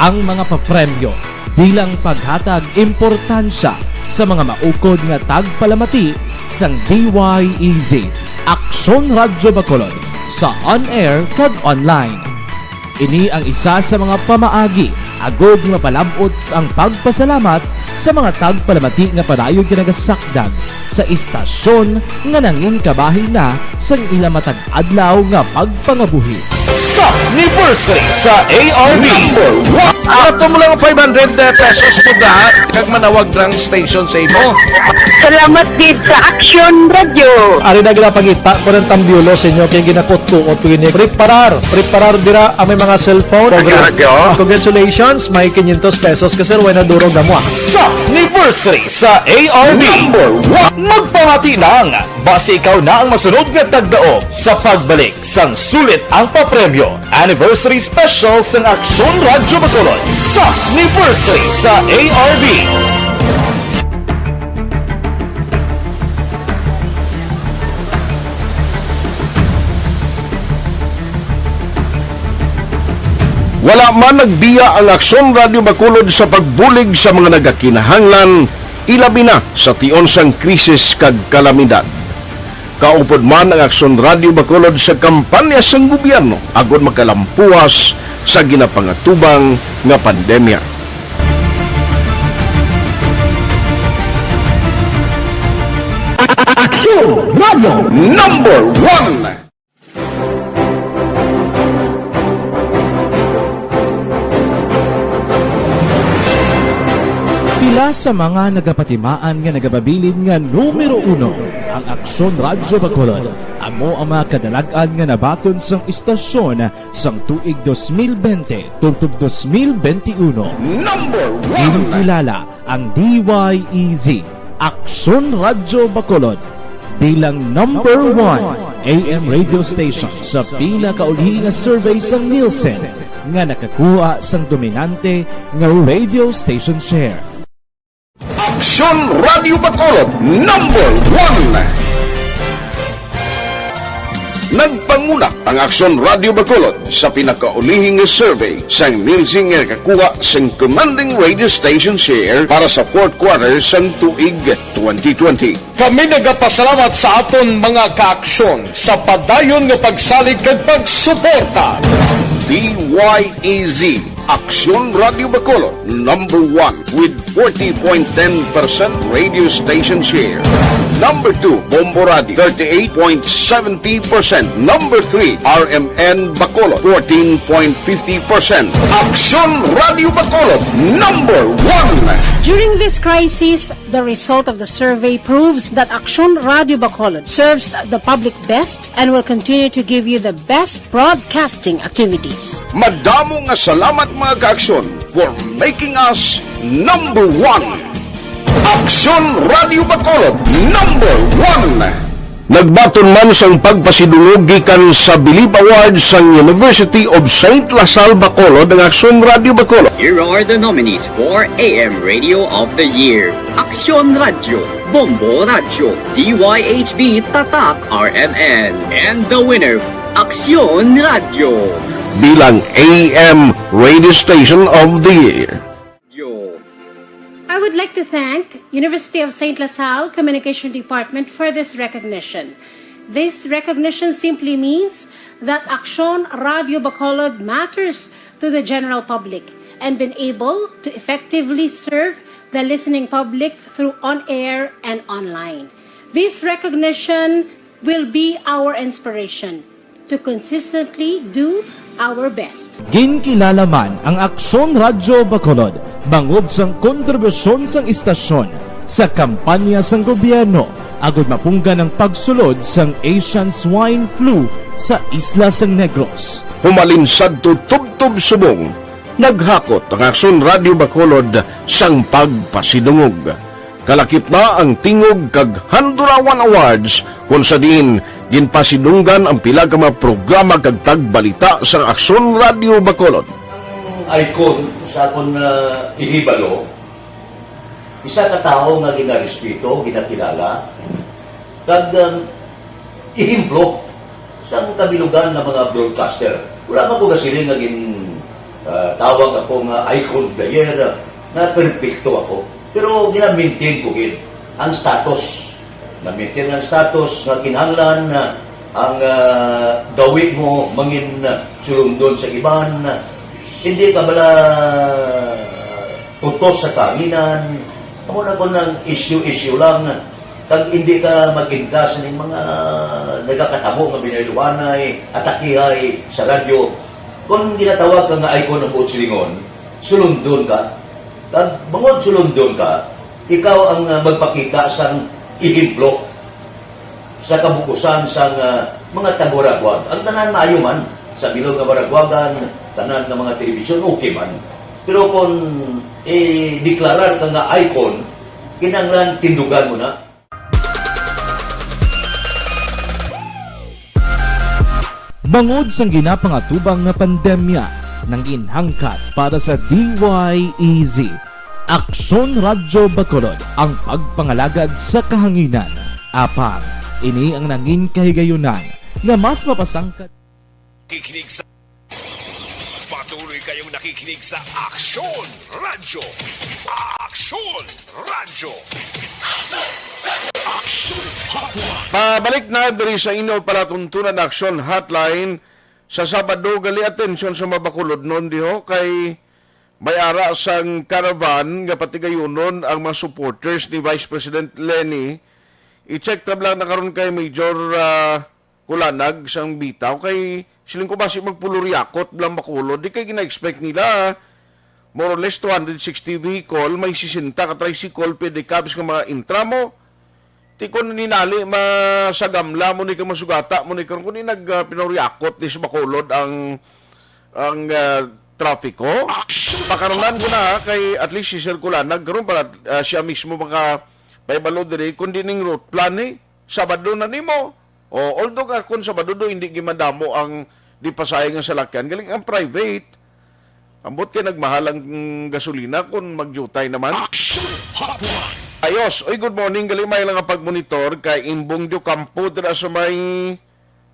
ang mga papremyo bilang paghatag importansya sa mga maukod nga tagpalamati sang D Y E Z, Aksyon Radyo Bacolod, sa on-air kag online. Ini ang isa sa mga pamaagi agud mapalab-ot ang pagpasalamat sa mga tagpalamati nga padayon nga nagasakdag sa istasyon nga nangin kabahin na sang ila matag adlaw nga pagpangabuhi. Sa anniversary sa A R B. Number one. Ato mo lang five hundred pesos mo da, kag manawag lang station sa imo. Salamat gid sa Action Radio. Ari na gina pangita ko ng tambiolo sa inyo kay ginakutkuot ko ini. Preparar, preparar dira ang may mga cellphone. Radyo. Congratulations, may quinientos pesos ka, sir. Way na durog na mo, ah. Sa anniversary sa A R B. Number one. Magpamati lang, basi ikaw na ang masunod nga tagdaog sa pagbalik sang sulit ang papremyo. Anniversary Special sang Aksyon Radyo Bacolod sa anniversary sa A R B. Wala man nagbiya ang Aksyon Radyo Bacolod sa pagbulig sa mga nagakinahanglan, ilabi na sa tion sang krisis kag kalamidad. Kaupod man ang Aksyon Radyo Bacolod sa kampanya sang gobyerno agod makalampuas sa ginapangatubang nga pandemya. Aksyon Radyo. Number one. Pila sa mga nagapatimaan nga nagapabilin nga numero uno ang Aksyon Radyo Bacolod. Amo ang mga kadalag-an nga nabaton sang istasyon sang tuig dos mil bente tubtob dos mil bente uno. Number one. Ginkilala ang D Y E Z, Aksyon Radyo Bacolod, bilang number one A M radio station sa pinakauli nga survey sang Nielsen nga nakakuha sang dominante nga radio station share. Aksyon Radio Bacolod, number one. Nagpanguna ang Aksyon Radio Bacolod sa pinakaulihing nga survey sang Nielsen nga nakakuha sang commanding radio station share para sa fourth quarter sang tuig twenty twenty. Kami nagapasalamat sa aton mga kaaksyon sa padayon nga pagsalig kag pagsuporta. D Y E Z, Aksyon Radio Bacolod, number one with forty point ten percent radio station share. Number two, Bombo Radio, thirty-eight point seventy percent. Number three, R M N Bacolod, fourteen point fifty percent. Aksyon Radio Bacolod, number one. During this crisis, the result of the survey proves that Aksyon Radio Bacolod serves the public best and will continue to give you the best broadcasting activities. Madamo nga salamat, mga kaaksyon, for making us number one. Aksyon Radio Bacolod, number one. Nagbaton man sang pagpasidungog gikan sa Bilib Awards sang University of Saint La Salle Bacolod ang Aksyon Radio Bacolod. Here are the nominees for A M Radio of the Year: Aksyon Radio, Bombo Radio, D Y H B, Tatak R M N, and the winner, Aksyon Radio. Bilang A M Radio Station of the Year. I would like to thank University of Saint La Salle Communication Department for this recognition. This recognition simply means that Aksyon Radio Bacolod matters to the general public and been able to effectively serve the listening public through on-air and online. This recognition will be our inspiration to consistently do our best. Ginkilala man ang Aksyon Radyo Bacolod bangod sang kontribusyon sang istasyon sa kampanya sang gobyerno agud mapunggan ang pagsulod sang Asian Swine Flu sa isla sang Negros. Humalin sadto tubtob subong, naghakot ang Aksyon Radyo Bacolod sang pagpasidungog. Kalakip na ang Tingog kag Handurawan Awards, kung sa diin ginpasidunggan ang pila ka mga programa kag tagbalita sa Aksyon Radyo Bacolod. Ang icon sa akon, ah, ihibalo, isa ka tawo nga ginarespeto, ginakilala, kag, um, ehemplo sang kabilugan nga mga broadcaster. Wala pa ko gasiling nga gin, ah, tawag ako nga icon of the year, ah, nga perpekto ako. Pero gina-maintain ko gid ang status. Na-maintain ang status nga kinahanglan na ang, ah, gawi mo mangin, ah, sulundon sa iban. Hindi ka bala tutos sa kahanginan, Amo na kon ang issue-issue lang, kag hindi ka mag-inkas ning mga nagakatabo nga binayluhanay, atakihay sa radyo. Kon ginatawag ka nga icon ang buot silingon, sulundon ka. Kag bangod sulundon ka, ikaw ang, ah, magpakita sang ehemplo sa kabukusan sang, ah, mga taga-Waraguag. Ang tanan maayo man, sa bilog nga Waraguagan, tanan nga mga telebisyon, okay man. Pero kung i-deklarar ka nga icon, kinahanglan tindugan mo na. Bangod sang ginapangatubang nga pandemya, nangin hangkat para sa D Y E Z. Aksyon Radyo Bacolod ang pagpangalagad sa kahanginan. Apang, ini ang nangin kahigayunan nga mas mapasangkad. Nakikinig sa... Patuloy kayong nakikinig sa Aksyon Radyo. Aksyon Radyo. Aksyon Hotline. Pabalik na diri sa inyo palatuntunan Aksyon Hotline. Sa Sabado, gali atensyon sa mga Bacolodnon diho kay may ara sang caravan nga patigayunon ang mga supporters ni Vice President Leni. I-check tab lang na karon kay Major ah, Kulanag sang Bitaw kay siling ko basi magpuluryakot lang Bacolod. Di kay gina-expect nila more or less two hundred sixty vehicle, may sixty ka tricycle, pedicabs nga mga intramo. Ti kon ninali masagamla mo ni kag masugata mo ni karon kun nag ah, pinaryakot ni sa Bacolod ang ang ah, trapiko. Pakaronan ko na kay at least si Sir Kulanag karon para ah, siya mismo maka pahibalo diri kundi ning route plan ni Sabado na nimo. O although ka kun Sabado do hindi gimadamo ang di pasahe nga salakyan galing ang private. Ambot kay nagmahal ang gasolina kun magyutay naman. Ayos. Oy, good morning. Gali may lang ang pagmonitor kay Imbong Diocampo dira sa may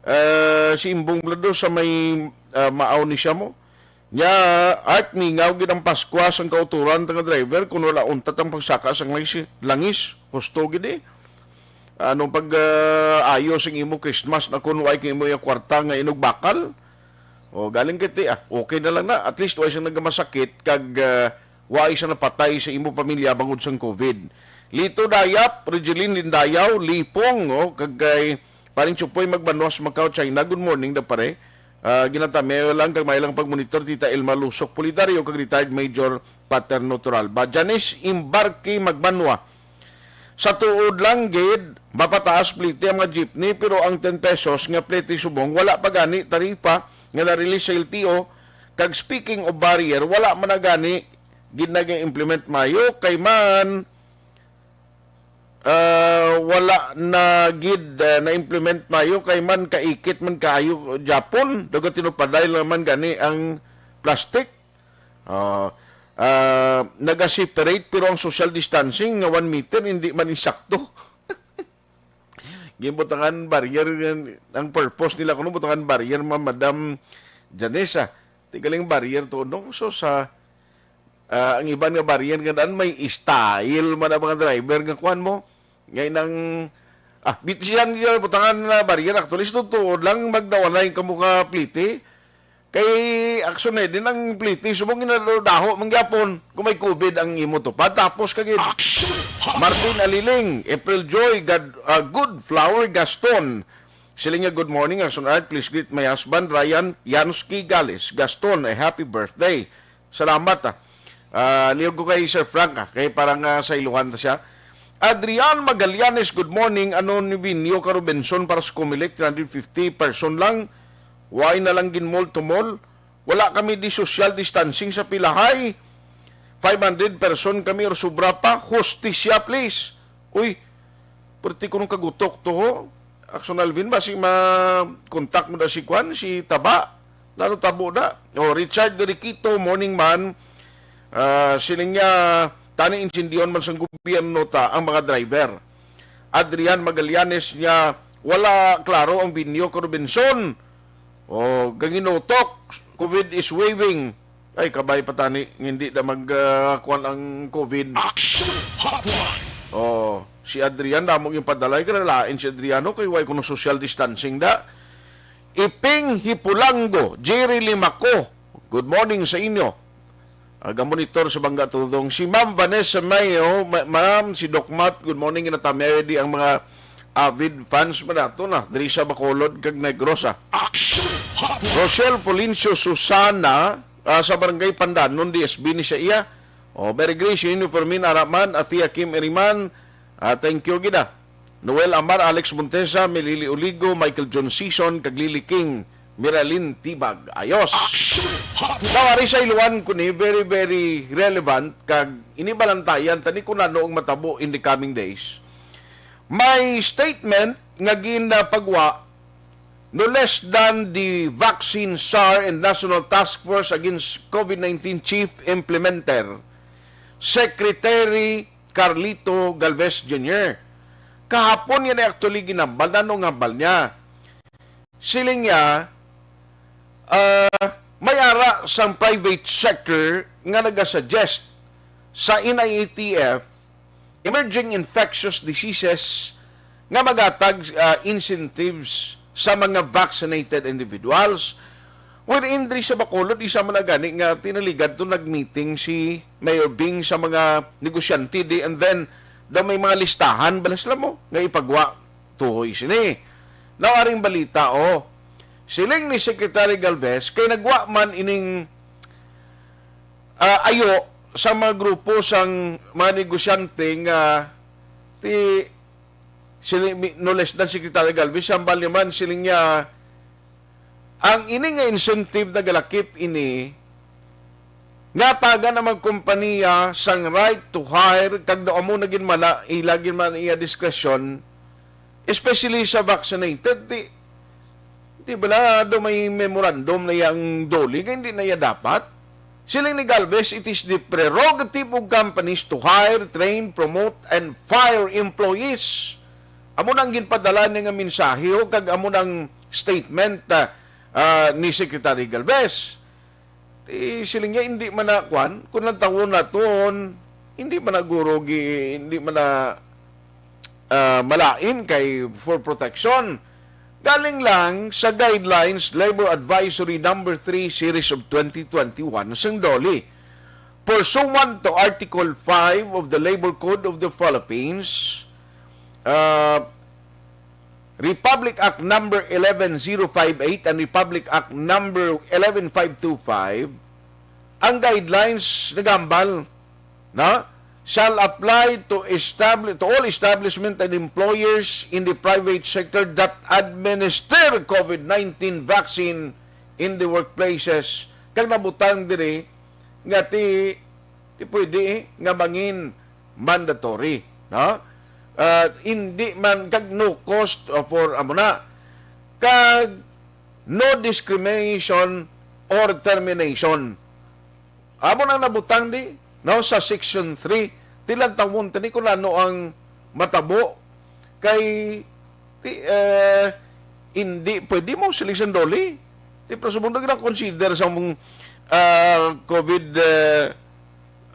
eh, si Imbong Blado sa may ah, maaw ni siya mo. Nya, Art, mingaw gid ang Paskwa sang kauturan ta nga driver kun wala untat ang pagsaka sang langis, langis. Husto gid eh. Anong pag ah, ayo sing imo Christmas na kun way kay imo iya kwarta nga inugbakal? O galing kay ti, ah, okay na lang na. At least way siyang nagamasakit kag ah, way siya napatay sa imo pamilya bangod sang COVID. Lito Dayap, Regeline Lindayaw, Lipong, oh, kag kay Paring Chupoy Magbanwas, Macau, China. Good morning daw pare. Ah, ginatamiay lang kag may lang pagmonitor Tita Elma Lusok Pulidario kag retired Major Paterno Turalba. Janice Imbarque Magbanwa. Sa tuod lang gid, mapataas plete ang mga jeepney pero ang ten pesos nga plete subong wala pa gani taripa nga na-release sa L T O. Kag speaking of barrier, wala man na gani gid nag-implement mayo kay man ah, wala na gid ah, na-implement mayo kay man kaikit man kaayo gyapon. Daw gatinupaday lang man gani ang plastic. Ah, ah, naga-separate pero ang social distancing nga one meter hindi man insakto. Ginbutangan barrier ang purpose nila kuno butangan barrier ma Madam Janessa. Ti galing barrier to no. So sa ah, ang iban nga barrier nga daan may style man ang mga driver nga kuan mo. Ngay nang ah, bitisihan gyud butangan na barrier actually sa tuod lang magdawanay kamo ka plete. Kay aksyon eh, din ang plete subong ginadaho man gyapon kung may COVID ang imo tupad tapos kagid. Martin Aliling, April Joy, Gad, ah, Good Flower Gaston. Sila niya, good morning, Action Art. Please greet my husband, Ryan Yanuski Gales. Gaston, a happy birthday. Salamat ah. Ah, liyog ko kay Sir Frank ah, kay parang ah, sa iluhan ta siya. Adrian Magallanes, good morning. Ano ni Binyo ka Robinson para sa Comelec, three hundred fifty person lang. Why na lang gin mall to mall? Wala kami di social distancing sa pilahay. Five hundred person kami or sobra pa. Hustisya, please. Uy, perti ko nung kagutok to ho. Action Alvin, basi ma-contact mo na si Kwan, si Taba. Lalo tabo na. O, Richard Deriquito, morning man. Ah, siling niya, tani insindiyon man sang gobyerno ta ang mga driver. Adrian Magallanes niya, wala klaro ang Binyo Robinson. O, ganginutok, COVID is waving. Ay, kabay pa tani, nga hindi na mag ah, kuwan ang COVID. Action Hotline! O, si Adrian, namo yung padalay, kanalain si Adriano, kay way kuno social distancing da. Iping Hipulanggo, Jerry Limaco, good morning sa inyo. Aga-monitor sa Bangga Tudong. Si Ma'am Vanessa Mayo, ma-, ma'am, si Doc Matt, good morning, ginatamiay di ang mga avid fans man nato na, diri sa Bacolod kag Negros, ah. Action Hotline. Rochelle Polincio Susana, ah, sa Barangay Pandanon, D S B ni sa iya. Oh, Mary Grace, Yunino Fermin Araman, Athea Kim Iriman, ah, thank you gid, ah. Noel Amar, Alex Montesa, Melili Oligo, Michael John Sison, kag Lily King, Miralyn Tibag. Ayos. Action Hotline. Daw ari sa Iloan ko ni, very, very relevant, kag inibalantayan tani kung ano ang matabo in the coming days. May statement nga ginapagwa no less than the vaccine czar and National Task Force Against COVID nineteen Chief Implementer, Secretary Carlito Galvez Junior. Kahapon yan ay actually ginambal. Nano ang hambal niya? Siling niya, ah, may ara sang private sector nga nagasuggest sa N I A T F, emerging infectious diseases, nga magatag, ah, incentives sa mga vaccinated individuals. Wherein diri sa Bacolod, isa man na gani nga tinaligad to nag-meeting si Mayor Bing sa mga negosyante di, and then daw may mga listahan bala sila mo nga ipagwa tuhoy sini. Now, aring balita, oh. Siling ni Secretary Galvez, kay nagwa man ining, ah, ayo sa mga grupo sang mga negosyante nga ti, sini, mi-, no less than Secretary Galvez, sambal niya man, siling niya, ang ini nga incentive nagalakip ini, nga tagan ang mga kompanya sang right to hire, kag daw amo na gid man na, ila gid man iya diskresyon, especially sa vaccinated. Di, di bala daw may memorandum na yang DOLE nga hindi na iya dapat? Siling ni Galvez, it is the prerogative of companies to hire, train, promote, and fire employees. Amo nang ginpadala niya nga mensahe, o, kag amo nang statement, ah, ah, ni Secretary Galvez. Ti siling niya, hindi man na, kwan, kung lantawon naton, hindi man na guro gi-, hindi man na, ah, malain kay for protection. Galing lang sa Guidelines Labor Advisory Number Three Series of twenty twenty-one sang DOLE. Pursuant to Article five of the Labor Code of the Philippines, ah, Republic Act Number eleven zero five eight and Republic Act Number eleven five two five, ang guidelines nagambal, no, shall apply to establi-, to all establishment and employers in the private sector that administer COVID nineteen vaccine in the workplaces. Kag nabutang diri nga ti, ti pwede nga mangin mandatory, no? Ah, hindi man kag no cost, uh, for amo na. Kag no discrimination or termination. Amo nang nabutang di, no, sa Section three, ti lantawon tani kung ano ang matabo kay ti, eh, hindi pwede mo selection DOLE. Ti, pero sa mundo gina-consider sa mong, ah, COVID, eh,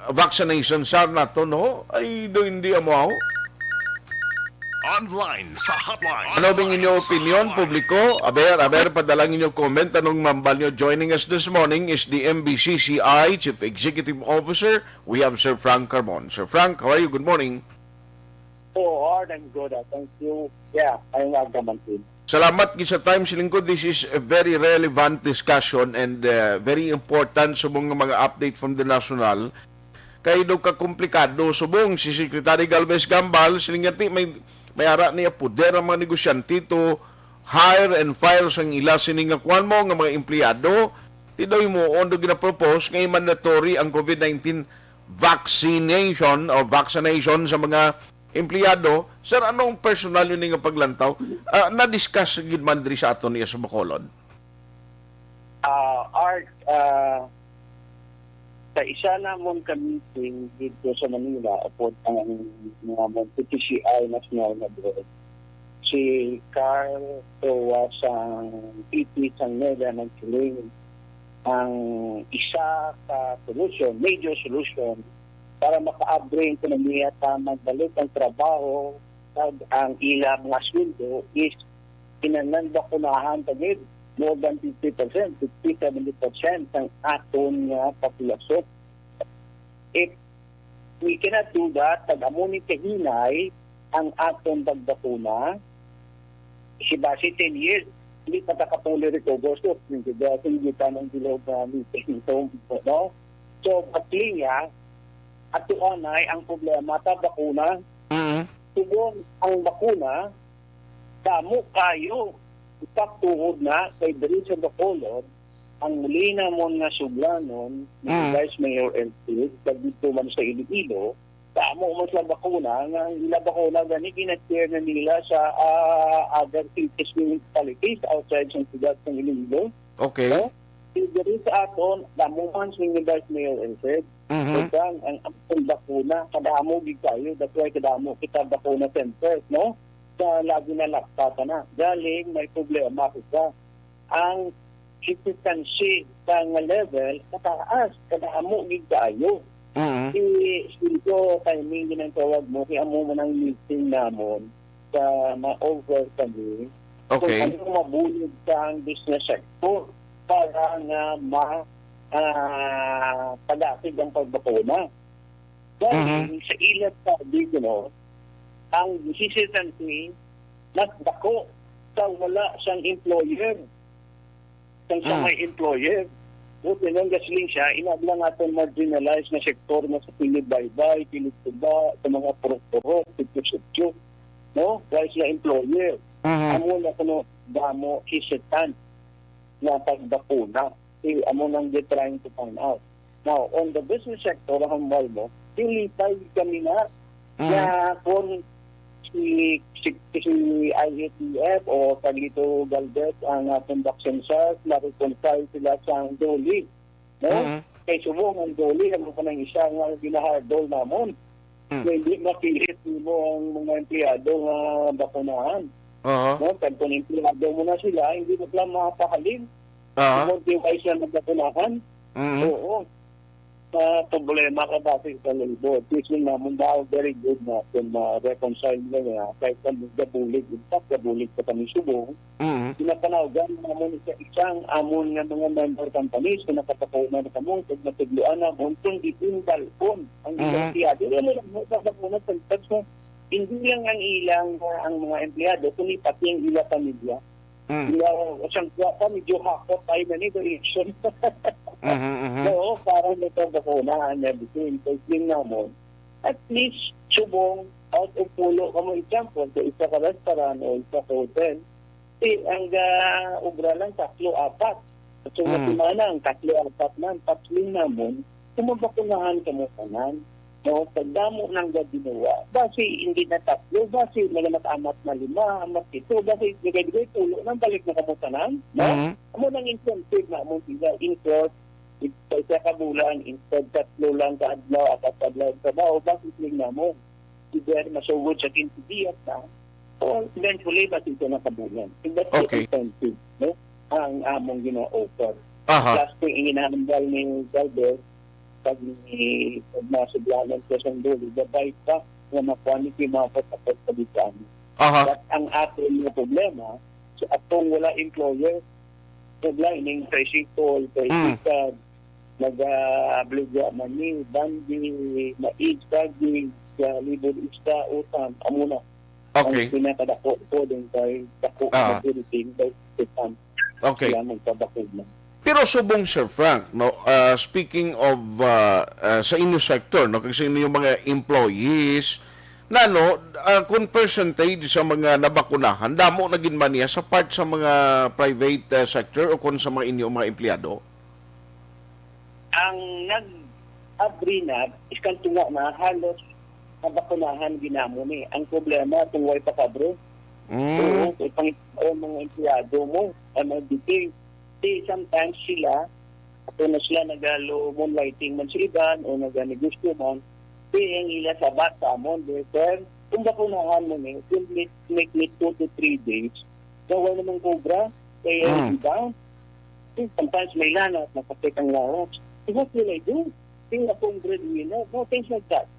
vaccination, sir, nato, no? Ay, do hindi amo ako. Online sa hotline. Ano bing inyo opinion, publiko? Aber, aber, padala ang inyo comment. Anong mambal nyo? Joining us this morning is the M B C C I Chief Executive Officer. We have Sir Frank Carmon. Sir Frank, how are you? Good morning. Oh, Art, I'm good. Ah. Thank you. Yeah, I'm Agamantin. Salamat gid sa time, siling ko. This is a very relevant discussion and, uh, very important subong nga mga update from the national. Kay do ka komplikado subong si Secretary Galvez Gambal, siling nga ti may, may ara niya poder ang mga negosyante to hire and fire sang ila sini nga kuwan mo nga mga empleyado. Ti daw himuon do ginapropose nga i-mandatory ang COVID nineteen vaccination o vaccination sa mga empleyado. Sir, anong personal yun nga paglantaw? Ah, na-discuss gid man diri sa aton iya sa Bacolod? Ah, Art, ah, sa isa namon ka meeting dito sa Manila, upod ang mga Monte P C I National Madrid, si Carl Roa sang P P sang NEDA nagsiling, ang isa ka solution, major solution, para makaabri ang ekonomiya ta magbalik ang trabaho kag ang ila mga sweldo is kinahanglan bakunahan ta gid more than fifty percent, fifty, seventy percent ang aton nga populasyon. If we cannot do that, pag amo ni kahinay ang aton pagbakuna, si base ten years, hindi pa ta ka fully recover. So, hindi pa nang bilog na meeting. So, no? So, bakling ya, ato anay ang problema, ta bakuna, Mm. subong ang bakuna, damo kayo. Ipaktuod na kay diri sa Bacolod, ang muli namon nga suglanon ni Mm. Vice Mayor Elfrid, kag dito man sa Iloilo, damo man sila bakuna, nga ang ila bakuna gani gina-share na nila sa, ah, other cities, municipalities outside sa siyudad ng Iloilo. Okay. No? Diri sa aton, damo man si Vice Mayor Elfrid. Mhm. Ug ang, ang, ang bakuna, kadamo gid kayo. That's why kadamo kita bakuna centers, no? Sa lagi na lakta ka na. Galing, may problema kita. Ang hesitancy sa nga level, mataas. Kadamo gid kayo. Mhm. Si Sito, timing din ang tawag mo, kaya mo man ang meeting namon sa ma-offer kami Okay. kung ano mabulig sa ang business sector para nga ma ah, padasig ang pagbakuna. Dahil Mhm. sa ilat sa, you know, ang hesitancy mas dako sa wala sang employer, sang sa Mm. may employer. Buti nang gasoline siya, inabla nga itong marginalized na sektor na sa kilid baybay, kilid tuba, sa mga purok-purok, sityo-sityo, no? Wala sila employer. Mhm. Amo na kuno damo hesitant nga pagbakuna. Si, amo nang they trying to find out. Now, on the business sector, hambal mo, nilipay kami na Mhm. nga kung si, si, si I A T F o Carlito Galvez ang atong vaccine sales, ma-reconcile sila sa DOLE. No? Mhm. Kay subong ang DOLE, ano pa nang isa nga ginahardol namon? Mm. Nga hindi mapilit mo ang mga empleyado nga bakunahan. Aha. No? Kag kung empleyado mo na sila, hindi mo sila mapahalin. Aha. Kung di wise na nagbakunahan, Mhm. oo. Sa problema ka dati sa labor, teaching naman daw very good na kung ma-reconcile nila nga kahit kung gabulig, in fact, gabulig pa kami subong, Mhm. pinapanawgan naman sa isang amon nga mga member companies kung nakapakauna na kamo, kung natudloan naman, kung di indalpon ang Mhm. ilang empleyado. Yan lang mo, sa una, sa text mo, hindi lang ang ilang, ah, ang mga empleyado, kundi pati ang ilang pamilya. Mhm. Sila, siyang kuha pa, medyo hakot tayo na nito, election. Mhm, mhm. Oo, parang may pagbakunahan na dito, yung testing namon. At least, subong, out of pulo, kamo example, sa isa ka restaurant o isa ka hotel, si, ang, ah, obra lang, tatlo, apat. At sa Mm. semana, ang tatlo, apat man, patling namon, kung mabakunahan kamo tanan, no? Pagdamo ng gabinawa, basi hindi na tatlo, basi nagana't amat na lima, amat ito, basi nagay-nagay pulo nang balik na kamo tanan, no? Mhm. Amo nang incentive na mo sila, in short, sa isa ka bulan, instead tatlo lang ka adlaw, apat ka adlaw sa trabaho, basi sling namon. Either masugod sa quince dias na, o eventually, basi isa na ka bulan. So that's the Okay. incentive, no? Ang among gina-offer. Aha. Plus, kung inginahambal ni Galvez, pag ni, pag nasuglanan sa sandol, gabay pa nga makuha ni kimapot-apot sa bitaan. Aha. But ang aton nga problema, so atong wala employer, wala ining tricycle, Mm. tricycle, nag-abligya man ni, bandi, mais, saging, sa libod isda, utang, amo na. Okay. Ang pinakadako po din kay dako Ah. na building, kay utang. Okay. Sila magpabakuna. Pero subong, Sir Frank, no, ah, speaking of, ah, ah, sa inyo sector, no, kag sa inyong mga employees, nano, ah, kung percentage sa mga nabakunahan, damo na gid man niya sa part sa mga private, ah, sector o kung sa mga inyong mga empleyado? Ang nag-abri na, iskan tunga na, halos nabakunahan ginamo ni. Ang problema, kung way pa kabro, Mm. oo, kay pang, o mga empleyado mo, ang mga duty. Di, sometimes sila, ato na sila nagalo moonlighting man sa iban o naganegosyo man, di ang ila sabat sa amon, di, sir, kung bakunahan mo ni, it will make, make me two to three days, na wala namang cobra, kaya Mm. ang iba, di, sometimes may lanat, masakit ang lawas. So what will I do? Di akong breadwinner, no, things like that.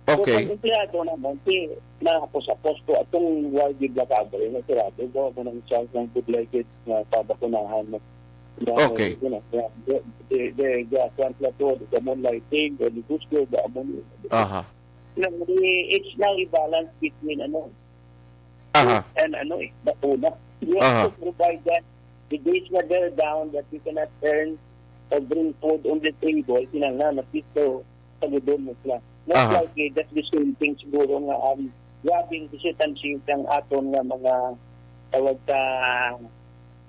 So, Okay. pag empleyado naman, di, nahapos-hapos ko atong why did recovery na sirado ko, ako nang chance ng good like it na pabakunahan mo. Okay. You know, the, the, the, the, the, the, the moonlighting, the negosyo, the amon. Aha. You know, the, it's now a balance between, ano, Aha. Food and, ano, eh, bakuna. You have Aha. to provide that the days na they're down, that you cannot earn or bring food on the table, kinahanglan at least, so, sagudon mo sila. Most Aha. likely, that's the same thing siguro nga, um, grabing visitancy sang aton nga mga tawag sa,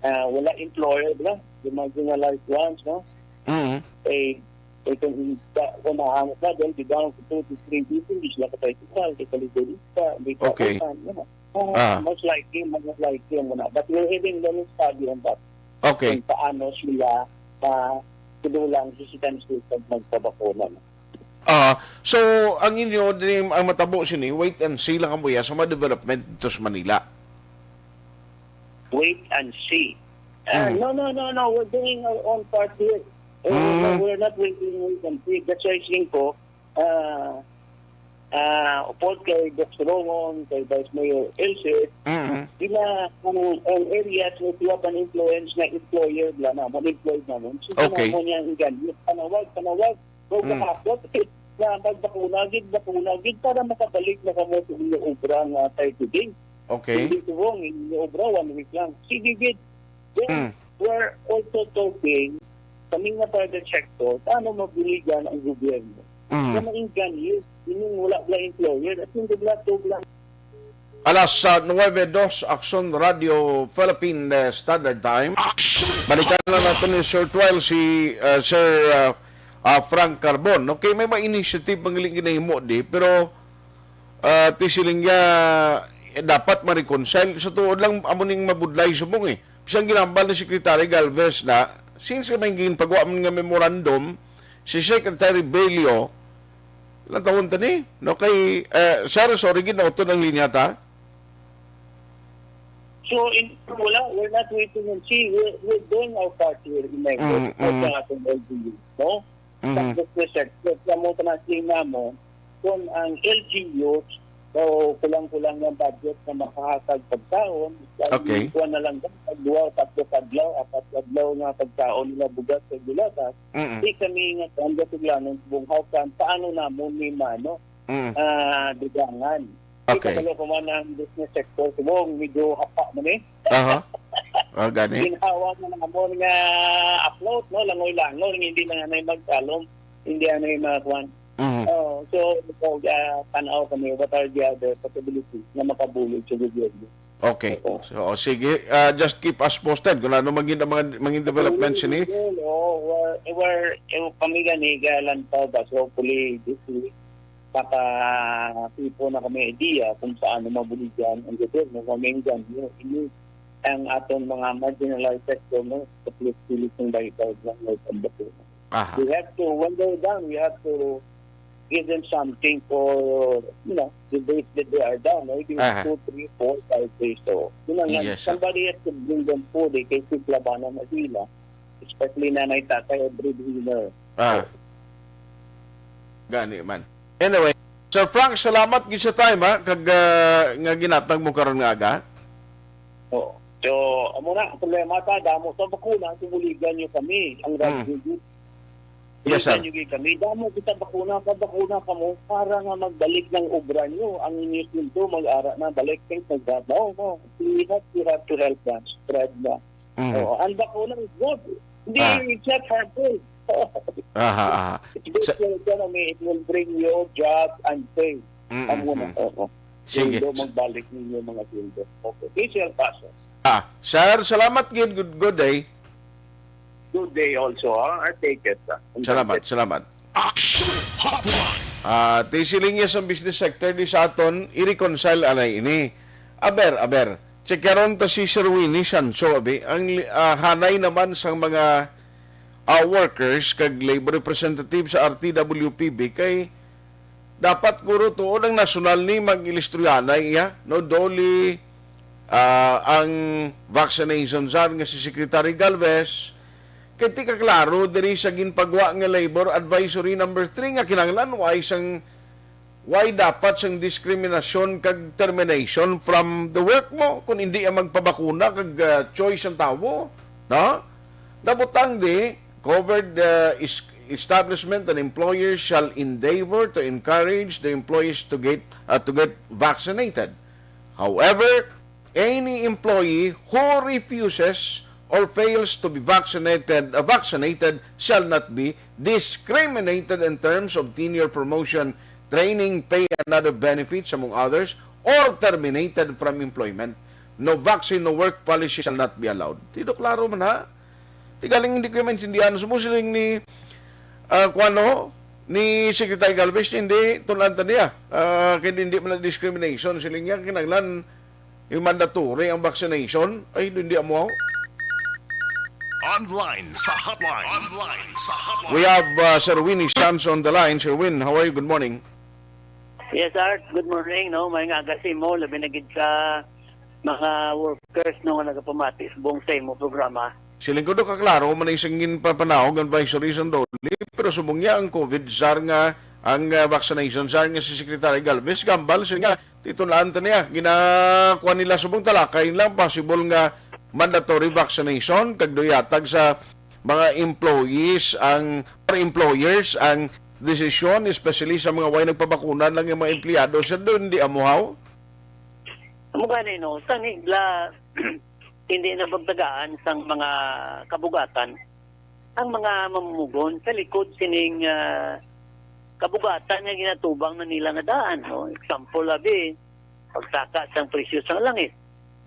ah, wala employer, bla? Yung mga marginalized ones, no? Mhm. Eh, eh, kung, kung maangot na, they'll be down to two to three people, hindi sila ka-tricycle, hindi ka ligo-ligo, hindi ka Okay. utan, you know. Ah, Ah. most likely, most likely mo na. But we're having a study on that. Okay. Kung paano sila, ah, sidulang hesitancy pag magpabakuna na. Ah, so, ang inyo, din, ang matabo sini, wait and see lang kamo ya sa mga development dito sa Manila. Wait and see. Ah, Mm. no, no, no, no. We're doing our own part here. Eh, Mm. we're not waiting, wait and see. That's why I think ko, ah, ah, upod kay Doc Solomon, kay Vice Mayor Elsie, Mm. sila ang, ang areas nga sila pan-influence nga employer bla na, man-employed naman. So, Okay. sila mo niya ang ganyan. Panawag, panawag. So, Mm. kahapon, na magbakuna gid, bakuna gid para makabalik na kamo sa inyo obra nga thirty days. Okay. Hindi subong, inyo obra, one week lang. Sige gid. Then, Mm. we're also talking, kami nga private sector, paano mabuligan ang gobyerno? Mm. Na maingganyo, ining wala bla employer, at yung bla, to bla. Alas, ah, nuwebe dos, Aksyon Radio Philippine, eh, Standard Time. Aksyon! Balikan na natin ni Sir Twel, si, ah, Sir, ah, ah, Frank Carbon. Okay, may mga initiative ang ginahimo di, pero, ah, ti siling niya, eh, dapat ma-reconcile. Sa tuod lang, amo ning mabudlay subong eh. Bisan ginambal ni Secretary Galvez na, since may ginpagawa man nga memorandum, si Secretary Bello, ilang taon ta ni? No, kay, eh, Sir, sorry, gid, nautod ang linya ta. So, in, wala, we're not waiting and see. We're, we're doing our part here in Negros. Mm, Sa mm. atong L G U, no? Mhm. Tapos, research. Kaya mo ito na sila mo, kung ang L G Us, so, kulang-kulang ng budget na makahatag pagkaon, Okay. kuha na lang, duwa, tatlo kadlaw, apat kadlaw nga pagkaon nila bugas sa gulatas, Mm. di kami nga kanda sila ng bunghaw kan, paano namon ni mano, Mm. ah, dugangan. Okay. Kita ko man ang business sector, subong, medyo hapa man eh. Aha. Ah, gani. Ginhawa na namon nga afloat, no? Langoy-langoy, hindi na nga na magkalom, hindi na yung mga kwan. Mhm. Oh, so, so, ah, tanaw kami, what are the other possibilities na makabulig sa gobyerno? Okay. Oo. So, sige, ah, just keep us posted kung ano maging ang mga, maging development sini. Well, oh, we're, we're, eh, kami gani, galantaw ba? So, hopefully, this week, makatipo na kami idea kung paano mabuligan ang gobyerno. Kami gani, ini ang aton mga marginalized sector, no? Sa pilit-pilit ng baybaw lang, no? Aha. We have to, when they're done, we have to give them something for, you know, the days that they are down. Maybe Aha. two, three, four, five days. So, yun lang yan. Yes, sir. Somebody has to bring them food. Eh, kay Labanan na sila. Especially nanay, tatay, o breadwinner. Ah. Gani man. Anyway, Sir Frank, salamat gid sa time, ha, kag, ah, nga ginatag mo karon nga aga. Oo. So, amo na, ang problema ta, damo sa bakuna, simuligan nyo kami, ang Mm. radyo gid. Yes, sir. Simuligan nyo gid kami. Damo kita bakuna, pabakuna kamo para nga magbalik ng obra nyo. Ang inyo sweldo, mag-ara na, balik kayo sa trabaho mo. We have, we have to help them spread na. Mhm. Oo, ang bakuna is good. Hindi, Ah. it's not harmful. Aha, aha. It's good Sa for economy. It will bring you job and pay. Mm, Ang muna, mm. oo. Sige. Sweldo, magbalik ninyo mga sweldo. Okay. Please help us. Ah, sir, salamat gid. Good, good day. Good day also, ha? I take it, ha? Salamat, salamat. Action Hotline. Ah, ti siling niya sa business sector di sa aton, i-reconcile anay ini. Aber, aber. Check karon ta si Sir Winnie Sancho, abi. Ang, ah, hanay naman sang mga, ah, workers kag labor representative sa R T W P B kay dapat guro tuod ang nasyonal ni mag-ilistoryanay iya, no? Doli, ah, ang vaccination czar nga si Secretary Galvez, kay ti kaklaro diri sa ginpagwa nga Labor Advisory number three nga kinahanglan why sang, why dapat sang diskriminasyon kag termination from the work mo kung hindi ang magpabakuna kag, ah, choice ang tawo, no? Nabutang di, covered, uh, is-, establishment and employers shall endeavor to encourage the employees to get, uh, to get vaccinated. However, any employee who refuses or fails to be vaccinated, uh, vaccinated shall not be discriminated in terms of tenure, promotion, training, pay, and other benefits, among others, or terminated from employment. No vaccine, no work policy shall not be allowed. Ti do klaro man, ha? Ti galing hindi ko maintindihan. Sumusiling ni, ah, kuwano, ni Secretary Galvez, hindi, tunan ta niya. Ah, kay hindi man na discrimination. Siling niya, kinahanglan, yung mandatory ang vaccination. Ay, hindi amo. Online sa hotline. Online sa hotline. We have, uh, Sir Winnie Sanz on the line. Sir Win, how are you? Good morning. Yes, Art. Good morning, no? May nga aga sa imo, labi na gid sa mga workers, no, nga nagapamati subong sa imo programa. Siling ko do kaklaro man ang singin papanahog ang Vice Reason Dolly, pero subong niya ang COVID sar nga, ang, uh, vaccination sar nga si Secretary Galvez, gambal siya nga, titulaan ta niya, ginakuha nila subong talakay lang, possible nga mandatory vaccination, kag do yatag sa mga employees ang, or employers ang desisyon, especially sa mga way nagpabakuna lang yung mga empleyado. Sir, doon di amuhaw? Amo gani, no, sa nigla, hindi na pagtagaan sang mga kabugatan ang mga mamumugon sa likod sining, ah, kabugatan nga ginatubang na nila nga daan, no? Example, abi, pagsaka sang presyo sang langis,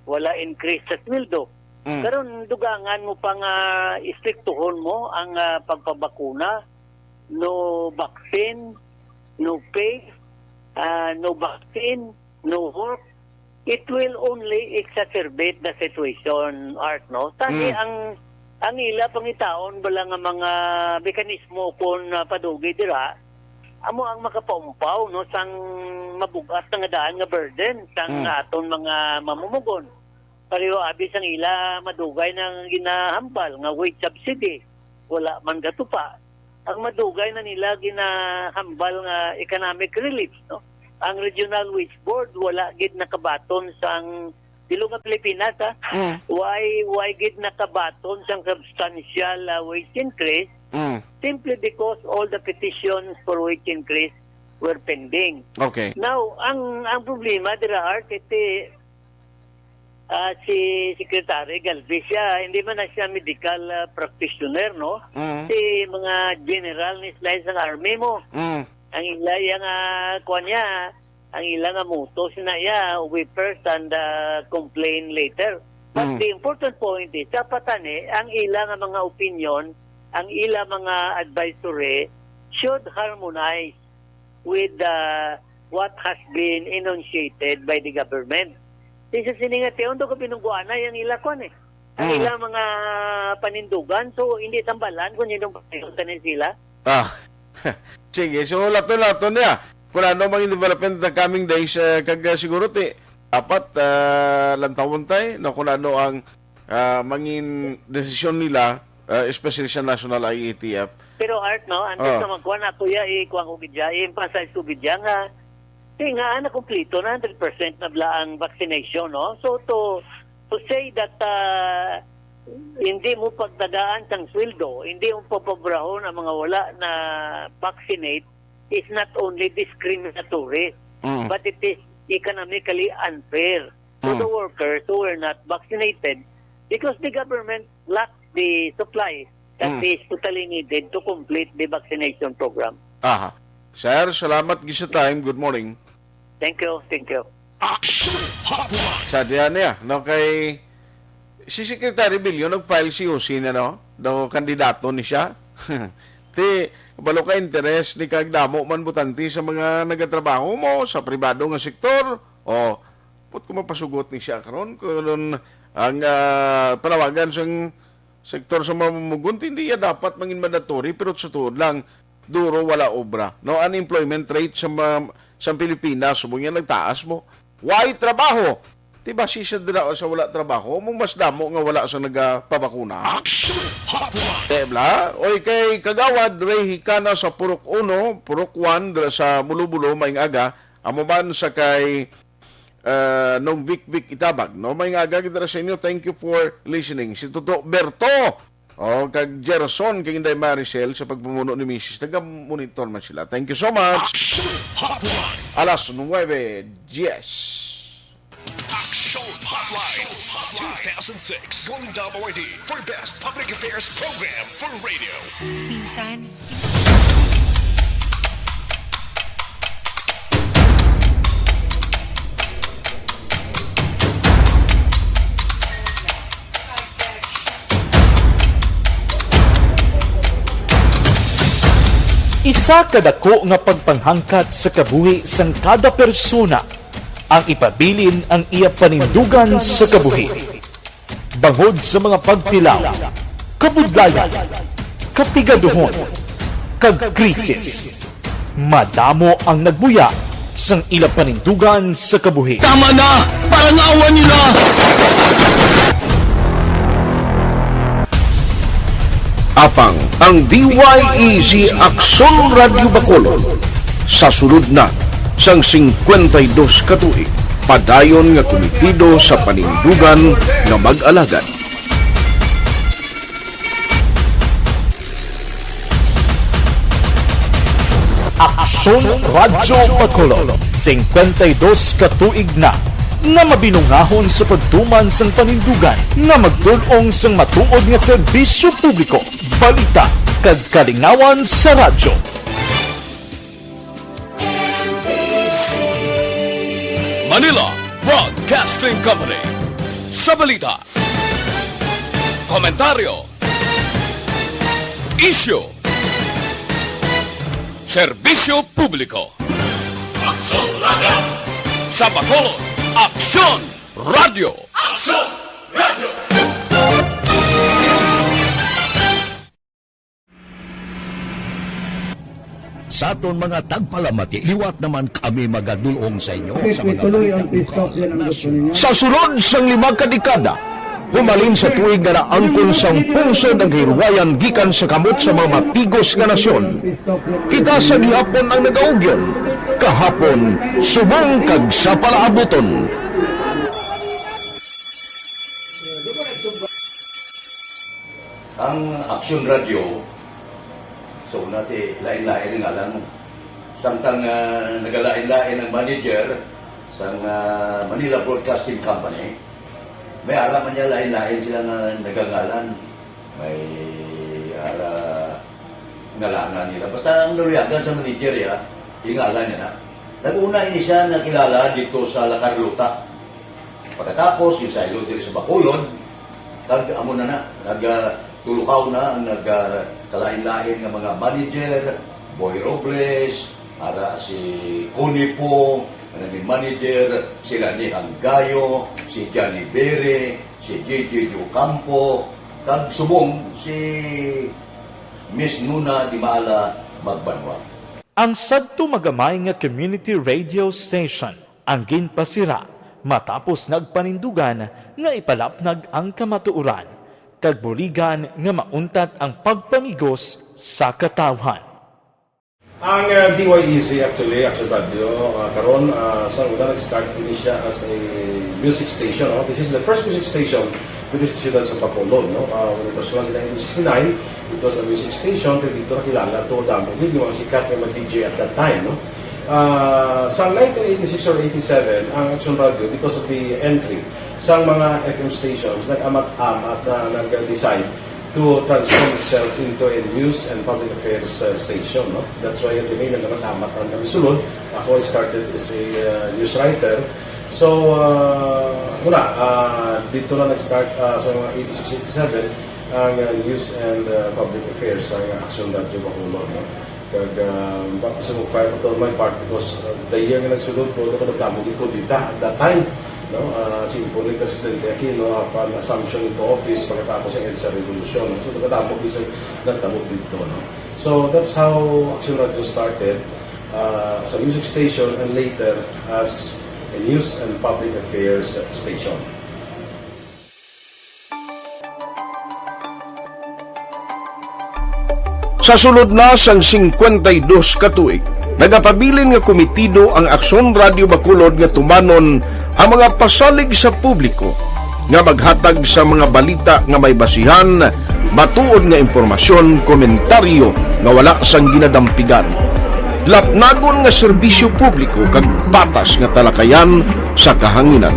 wala increase sa sweldo. Mm. Karon, dugangan mo pa nga istriktuhon mo ang, ah, pagpabakuna, no vaccine, no pay, ah, no vaccine, no work, it will only exacerbate the situation, Art, no? Tani Mm. ang, ang ila pangitaon bala nga mga mekanismo kon, ah, padugi dira, amo ang makapaumpaw, no, sang mabug-at na nga daan nga burden sang Mm. aton mga mamumugon. Pareho abi sang ila madugay na ginahambal nga wage subsidy, wala man gatupa. Ang madugay na nila ginahambal nga economic relief, no? Ang Regional Wage Board wala gid nakabaton sang bilog nga Pilipinas, ha? Mm. Why, why gid nakabaton sang substantial, ah, wage increase? Mm. Simply because all the petitions for wage increase were pending. Okay. Now, ang, ang problema dira, Art, iti, ah, si Secretary Galvez siya, hindi man na siya medical, ah, practitioner, no? Mm. Si mga general ni sila sa army mo. Mm. Ang ila iya nga, kuwan niya, ang ila nga motto, sina iya, "We first and, ah, complain later." But Mm. the important point is, dapat ani, ang ila nga mga opinion, ang ila mga advisory should harmonize with, ah, what has been enunciated by the government. Di sa sini nga tiyon, do ka pinungguanay ang ila kwan eh. Ang Mm. ila mga panindugan, so hindi tambalan kung sinong panindugan ni sila. Ah, sige. So, lato-lato niya. Kung ano mang development in the coming days, eh, kag, eh, siguro ti, dapat, ah, lantawon tay, no, kung ano ang, ah, mangin desisyon nila, ah, especially sa National I A T F. Pero Art, no, antes Ah. na magkuha na, kuya, ikuha ko gid siya, i-emphasize ko gid siya nga, di nga, nakumpleto na, hundred percent na bala ang vaccination, no? So, to, to say that, ah, hindi mo pagtagaan sang sweldo, hindi mo papabrahon ang mga wala na vaccinate, is not only discriminatory, Mm. but it is economically unfair to Mm. the workers who were not vaccinated because the government lacked the supply that Mm. is totally needed to complete the vaccination program. Aha. Sir, salamat gid sa time. Good morning. Thank you, thank you. Action Hotline. Sa diyan niya, no, kay si Secretary Bilyo nag-file C O C na, no? Daw kandidato ni siya. Ti, balo ka interes ni kag damo man butante sa mga nagatrabaho mo sa pribado nga sektor. O, put ko mapasugot ni siya karon kung ang, ah, panawagan sang sektor sa mamumugon, ti hindi ya dapat mangin mandatory, pero sa tuod lang, duro wala obra. No, unemployment rate sa ma-, sa Pilipinas, subong yan nagtaas mo. Why trabaho? Ti basi sa dira sa wala trabaho, mo mas damo nga wala sa nagapabakuna. Action Hotline. Te, bla? Oy, kay Kagawad Ray Hikana sa Purok Uno, Purok One, dira sa Mulobulo, maayong aga. Amo man sa kay, uh, Nong Vic Vic Itabag, no? Maayong aga gid dira sa inyo. Thank you for listening. Si Toto Berto, O, kag Gerson, kag Inday Maricel, sa pagpamuno ni Misis, naga-monitor man sila. Thank you so much. Action Hotline. Alas nuebe dies. Action Hotline two thousand six Golden Dome Awardee for Best Public Affairs Program for Radio. Minsan, Isa ka dako nga pagpanghangkat sa kabuhi sang kada persona ang ipabilin ang iya panindugan sa kabuhi. Bangod sa mga pagtilaw, kabudlayan, kapigaduhon, kag krisis, madamo ang nagbuya sang ila panindugan sa kabuhi. Tama na! Parangawan niyo na! Apang ang D Y E Z Aksyon Radyo Bacolod sa sulod na sang singkwenta y dos ka tuig, padayon nga kumitido sa panindugan nga mag-alagad. Aksyon Radyo Bacolod, singkwenta y dos ka tuig na nga mabinungahon sa pagtuman sang panindugan nga magtul-ong sang matuod nga serbisyo publiko, balita, kag kalingawan sa radyo. Manila Broadcasting Company. Sa balita, komentaryo, isyu, serbisyo publiko. Aksyon Radyo. Sa Bacolod, Aksyon Radyo. Aksyon Radyo. Sa aton mga tagpalamati, liwat naman kami magadulong sa inyo sa mga balita lokal, nasyonal. Sa sulod sang lima ka dekada, humalin sa tuig nga naangkon sang pungsod ang kahilwayan gikan sa kamot sa mga matigos nga nasyon, kita sa gihapon ang nagaugyon, kahapon, subong kag sa palaabuton. Ang Aksyon Radyo, so, nati, lain-lain ang ngalan mo. Samtang, ah, nagalain-lain ang manager sang, ah, Manila Broadcasting Company, may ara man niya lain-lain sila nga nagangalan. May ara ngalanan nila. Basta ang naluyagan sa manager, ya, ingalan niya na. Nag-una ini siya nakilala dito sa La Carlota. Pagkatapos, yung saylo diri sa Bacolod, kag amo na na, nag, ah, tulukaw na ang nag, ah, kalain-lain nga mga manager, Boy Robles, ara si Connie Pong, nga naging manager, sila ni Hanggayo, si Johnny Bere, si J J Ocampo, kag subong si Miss Nuna Dimala Magbanwa. Ang sadto magamay nga community radio station ang ginpasira matapos nagpanindugan nga ipalapnag ang kamatuoran kag buligan nga mauntat ang pagpamigos sa katawhan. Ang, ah, D Y E Z actually, Action Radio, ah, karon, ah, sa una nag-start ini siya as a music station, no? This is the first music station diri sa siyudad sa Bacolod, no? Ah, when it was launched in nineteen sixty-nine, it was a music station, pero dito nakilala to, damo gid yung mga sikat nga mga D J at that time, no? Ah, sa nineteen eighty-six or eighty-seven, ang Action Radio, because of the entry sa mga F M stations, nag-amat-amat na nag-decide to transform itself into a news and public affairs, uh, station, no? That's why the main nagkakatamat ang kami sulod. Ako, I started as a, uh, news writer. So, uh, muna, uh, dito na nag-start, uh, sa mga eighty-six, eighty-seven, ang, uh, news and, uh, public affairs, ang Action Radio Bacolod, no? Kag, ah, back sa mag-fire pa to my part because, ah, the year nga nagsulod ko, ako nagdamo gid ko dita at that time, no? Ah, Chimpon ni Presidente Aquino, upon assumption into office pagkatapos ang EDSA Revolution, no? So, nagdamo gid sa nagdamo dito, no? So, that's how Action Radio started, ah, as a music station and later as a news and public affairs station. Sa sulod na sang singkwenta y dos ka tuig, nagapabilin nga kumitido ang Aksyon Radio Bacolod nga tumanon ang mga pasalig sa publiko nga maghatag sa mga balita nga may basihan, Matuod nga impormasyon, komentaryo nga wala sang ginadampigan. Lapnagon nga serbisyo publiko kag patas nga talakayan sa kahanginan.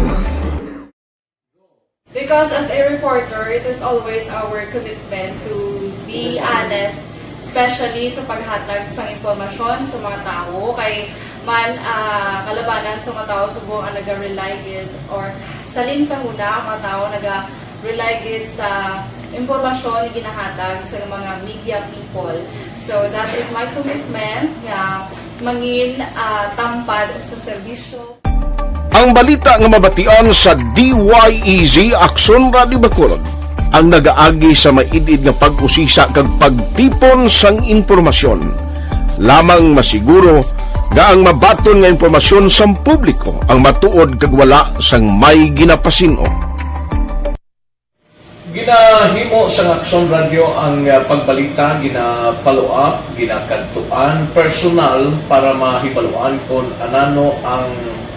Because as a reporter, it is always our commitment to be honest, especially sa paghatag sa impormasyon sa mga tawo. Kay man, ah, kalabanan sa mga tawo subong ang naga-rely gid, or salin sa huna ang mga tawo naga-rely gid sa impormasyon nga ginahatag sa mga media people. So that is my commitment nga mangin, ah, tampad sa serbisyo. Ang balita nga mabatian sa D Y E Z Aksyon Radio Bacolod ang nagaagi sa maid-id nga pag-usisa kag pagtipon sang impormasyon. Lamang masiguro nga ang mabaton nga impormasyon sang publiko ang matuod kag wala sang may ginapasin-o. Ginahimo sang Aksyon Radyo ang, ah, pagbalita, gina-follow up, ginakadtuan personal para mahibaluan kon anano ang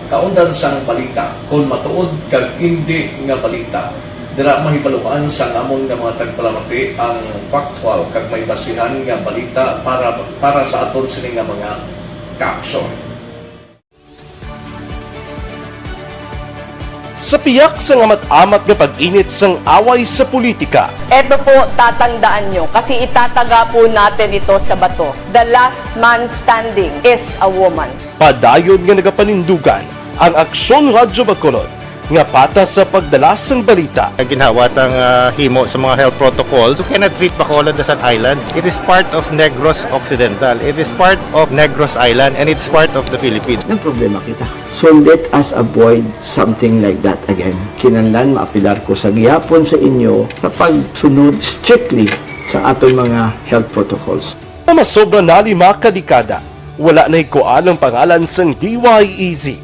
kaundan sang balita, kon matuod kag indi nga balita. Dira mahibaluan sang amon nga mga tagpalamati ang factual kag may basihan nga balita para, para sa aton sini nga mga kaaksyon. Sa piyak sang amat-amat nga pag-init sang away sa politika, Eto po, tatandaan nyo, kasi itataga po natin ito sa bato. The last man standing is a woman. Padayon nga nagapanindugan ang Aksyon Radyo Bacolod nga patas sa pagdala sang balita. Ginhawa tang, ah, himo sa mga health protocols. You cannot treat Bacolod as an island. It is part of Negros Occidental. It is part of Negros Island, and it's part of the Philippines. Nagproblema kita. So let us avoid something like that again. Kinahanglan maapilar ko sa gihapon sa inyo sa pagsunod strictly sa aton mga health protocols. Nga masobra na lima ka dekada, wala nahikuan ang pangalan sang D Y E Z,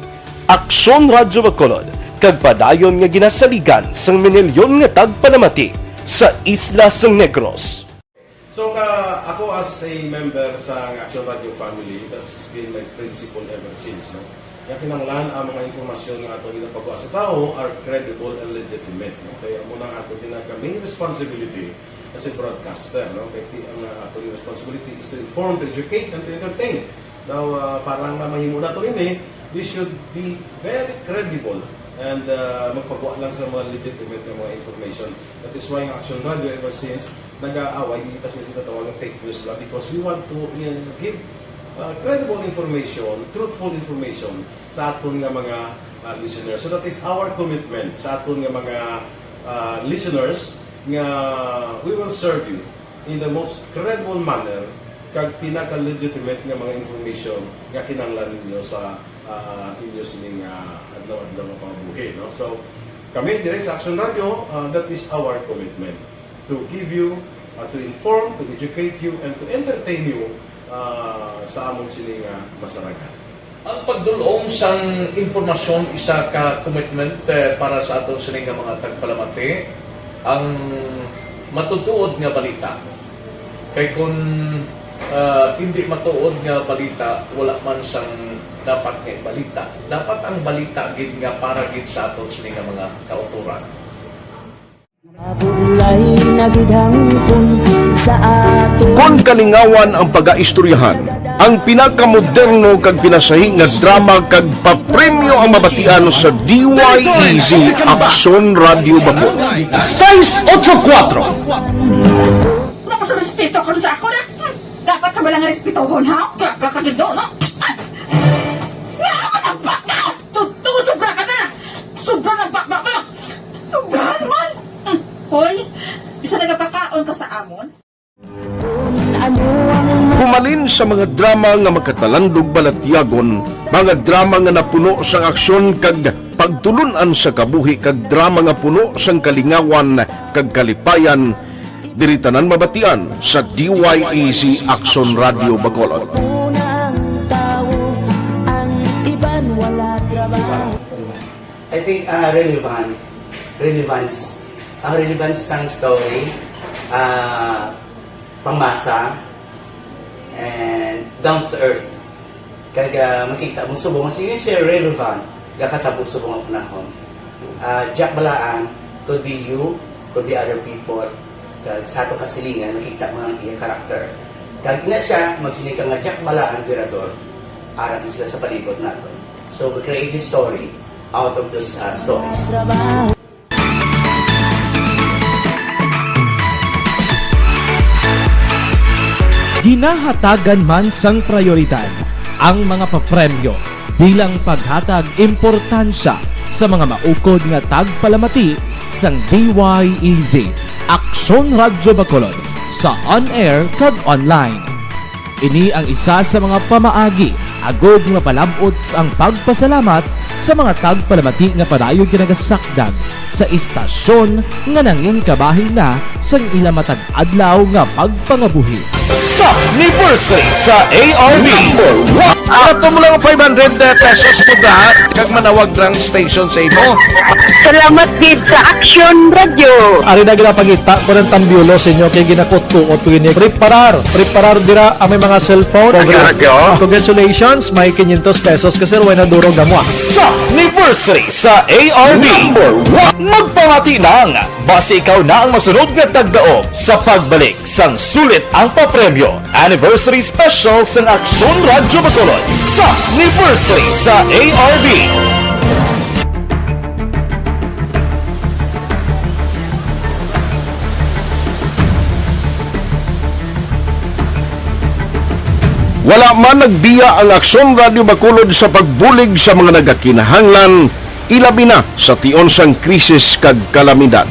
Aksyon Radyo Bacolod, kag padayon nga ginasaligan sang minilyon nga tagpalamati sa isla sang Negros. So, ka, ako as a member sa Action Radio family, that's been my principle ever since, no? Nga kinahanglan ang mga impormasyon nga ato ginapagawa sa tawo are credible and legitimate, no? Kaya mo nang ato ginag-, main responsibility as a broadcaster, no? Kaya ti-, ang, uh, ato responsibility is to inform, to educate, and to entertain. Now, uh, para nga mahimo nato ini, we should be very credible and, uh, magpagawa lang sa mga legitimate nga mga information. That is why ang Action Radio ever since nag-aaway, di kasi sila tawag ng fake news bla, because we want to, uh, give, uh, credible information, truthful information sa aton nga mga, uh, listeners. So that is our commitment sa aton nga mga, uh, listeners, nga we will serve you in the most credible manner kag pinaka-legitimate nga mga information nga kinahanglan ninyo sa, ah, inyo sining, ah, adlaw-adlaw nga pangabuhi, no? So, kami diri sa Action Radio, ah, that is our commitment, to give you, ah, to inform, to educate you, and to entertain you, ah, sa amon sini nga masaragan. Ang pagdul-ong sang impormasyon isa ka commitment, eh, para sa aton sini nga mga tagpalamati. Ang matutuod nga balita. Kay kun, ah, hindi matuod nga balita, wala man sang dapat nga balita. Dapat ang balita gid nga para gid sa aton sini nga mga kautoran. Kon kalingawan ang pagaistoryahan, ang pinakamoderno kag pinasahi nga drama kag papremyo ang mabatian sa D Y E Z Aksyon Radio Bacolod. Sais otso kuwatro. Wala ka sa respeto karon sa ako na. Hmm, dapat ka ba lang respetohon, ha? Ka, ka, kagido, no? Ah! Nga, matambak ka! Tuto, sobra ka na! Sobra na bakbak mo! Sobra naman! Hmm, hoy, bisa nagapakaon ka sa amon? Humalin sa mga drama nga magkatalandog balatyagon, mga drama nga napuno sang aksyon kag pagtulun-an sa kabuhi kag drama nga puno sang kalingawan kag kalipayan, diri tanan mabatian sa D Y E Z Aksyon Radio Bacolod. I think, ah, relevant, relevance. Ang relevance sang story, ah, pangmasa, and down to earth. Kag, ah, makita mo subong, mas yun siya relevant, gakatabo subong ang panahon. Ah, Jack Balaan, could be you, could be other people. Kag sa ato kasilingan, makita mo ang iya karakter. Kag ina siya, magsiling ka nga Jack bala ang tirador, alang sila sa palibot nato. So, we create this story out of those uh, stories. Ginahatagan man sang prayoridad ang mga papremyo bilang paghatag importansya sa mga maukod nga tagpalamati sang D Y E Z, Aksyon Radyo Bacolod, sa on-air kag online. Ini ang isa sa mga pamaagi agod nga palab-ot ang pagpasalamat sa mga tagpalamati nga padayon ginagasakdag sa istasyon nga nangin kabahin na sang ila matag adlaw nga pagpangabuhi. Sa anniversary sa A R V. Number one. Ato mo lang five hundred pesos mo da, kag manawag lang station sa imo. Salamat gid sa Action Radio. Ari na ginapangita ko ng tambyulo sa inyo kay ginakutkuot ko ini. Preparar, preparar dira ang may mga cellphone. Ang radyo. Congratulations, may quinientos pesos ka sir, way na duro gamwa. Sa anniversary sa A R V. Number one. Magpamati lang, basi ikaw na ang masunod nga tagdaog sa pagbalik sang sulit ang papremyo. Anniversary Special sang Aksyon Radyo Bacolod sa Anniversary sa A R V. Wala man nagbiya ang Aksyon Radyo Bacolod sa pagbulig sa mga nagakinahanglan, ilabi na sa tion sang krisis kag kalamidad.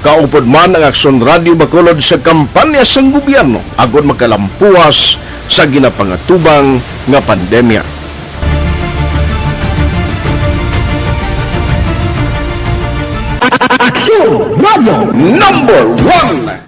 Kaupod man ang Aksyon Radyo Bacolod sa kampanya sang gobyerno agod makalampuas sa ginapangatubang nga pandemya. Aksyon Radyo Number one.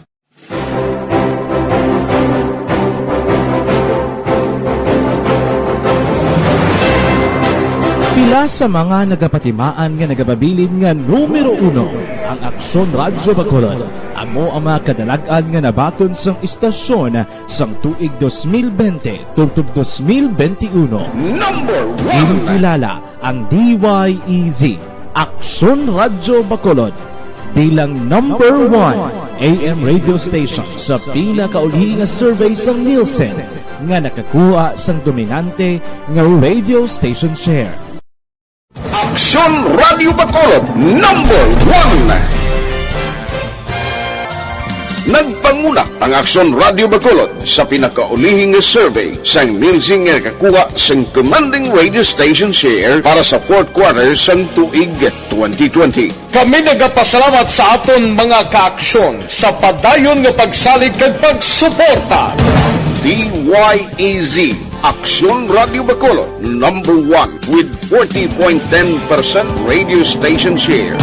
Pila sa mga nagapatimaan nga nagapabilin nga numero uno ang Aksyon Radyo Bacolod. Amo ang mga kadalag-an nga nabaton sang istasyon sang tuig dos mil bente tubtob dos mil bente uno. Number one. Ginkilala ang D Y E Z, Aksyon Radyo Bacolod, bilang number one A M radio station sa pinakauli nga survey sang Nielsen nga nakakuha sang dominante nga radio station share. Aksyon Radio Bacolod, number one. Nagpanguna ang Aksyon Radio Bacolod sa pinakaulihing nga survey sang Nielsen nga nakakuha sang commanding radio station share para sa fourth quarter sang tuig twenty twenty. Kami nagapasalamat sa aton mga kaaksyon sa padayon nga pagsalig kag pagsuporta. D Y E Z, Aksyon Radio Bacolod, number one with forty point ten percent radio station share.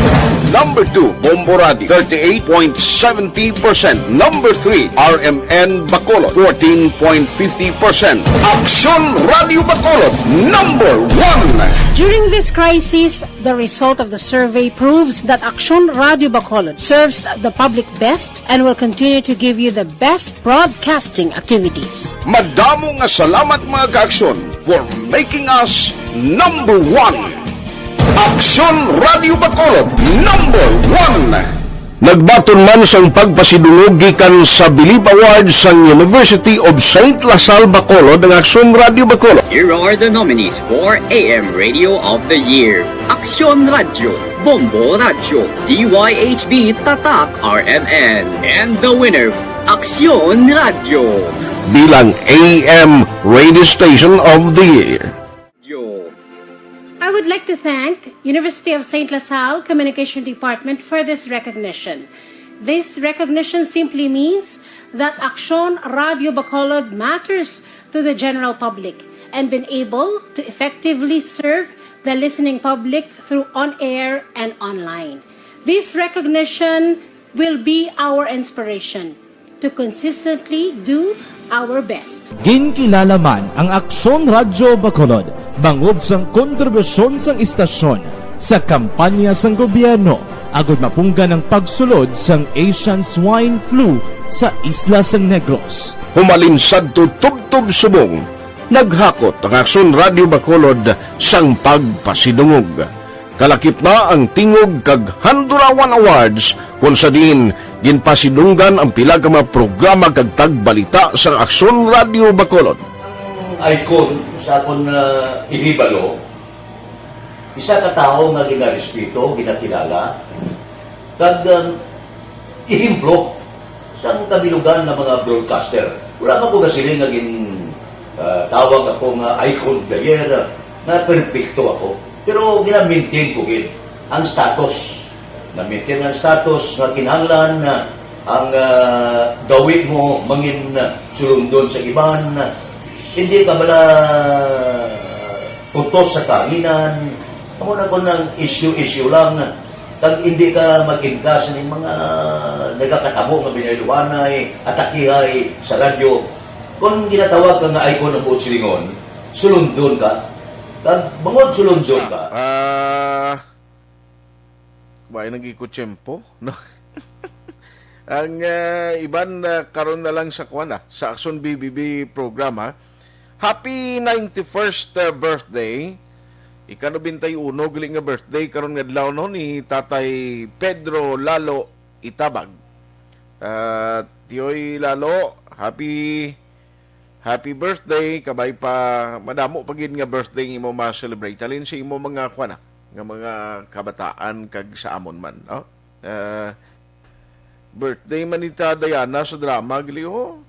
Number two, Bombo Radio, thirty-eight point seventy percent. Number three, R M N Bacolod, fourteen point fifty percent. Aksyon Radio Bacolod, number one. During this crisis, the result of the survey proves that Aksyon Radio Bacolod serves the public best and will continue to give you the best broadcasting activities. Madamo nga salamat, mga kaaksyon, for making us number one. Aksyon Radio Bacolod, number one. Nagbaton man sang pagpasidungog gikan sa Bilib Awards sang University of Saint La Salle Bacolod ang Aksyon Radio Bacolod. Here are the nominees for A M Radio of the Year. Aksyon Radio, Bombo Radio, D Y H B Tatak R M N, and the winner, Aksyon Radio. Bilang A M Radio Station of the Year. I would like to thank University of Saint La Salle Communication Department for this recognition. This recognition simply means that Aksyon Radio Bacolod matters to the general public and been able to effectively serve the listening public through on-air and online. This recognition will be our inspiration to consistently do our best. Ginkilala man ang Aksyon Radyo Bacolod bangod sang kontribusyon sang istasyon sa kampanya sang gobyerno agud mapunggan ang pagsulod sang Asian Swine Flu sa isla sang Negros. Humalin sadto tubtob subong, naghakot ang Aksyon Radyo Bacolod sang pagpasidungog. Kalakip na ang Tingog kag Handurawan Awards, kung sa diin ginpasidunggan ang pila ka mga programa kag tagbalita sa Aksyon Radio Bacolod. Ang icon sa akon, ah, ihibalo, isa ka tawo nga ginarespeto, ginakilala, kag, um, ehemplo sang kabilugan nga mga broadcaster. Wala man ko gasiling nga gin, ah, tawag ako nga icon of the year, nga perpekto ako. Pero gina-maintain ko gid ang status. Na-maintain ang status nga kinahanglan, ah, ang, ah, gawi mo mangin, ah, sulundon sa iban. Hindi ka bala kutos sa kahanginan. Amo na kon ang issue-issue lang. Kag hindi ka mag-ingkas ning mga nagakatabo nga binayluhanay, atakihay sa radyo. Kung ginatawag ka nga icon ng buot silingon, sulundon ka. Kag bangod sulundon ka. Ah, wala nang iko tiyempo, no? Ang, ah, iban, ah, karon na lang sa kuwan, ah, sa Aksyon B B B program, ha? Happy ninety-first, uh, birthday. Ika-nobenta y uno gali nga birthday karon nga adlaw, no, ni Tatay Pedro Lalo Itabag. Uh, Tiyoy Lalo, happy, happy birthday. Kabay pa, madamo pa gid nga birthday ang imo ma-celebrate. Halin sa imo mga, kuwan na, nga mga kabataan kag sa amon man, no? Uh, Birthday man ni ta Diana sa drama, gali, oh.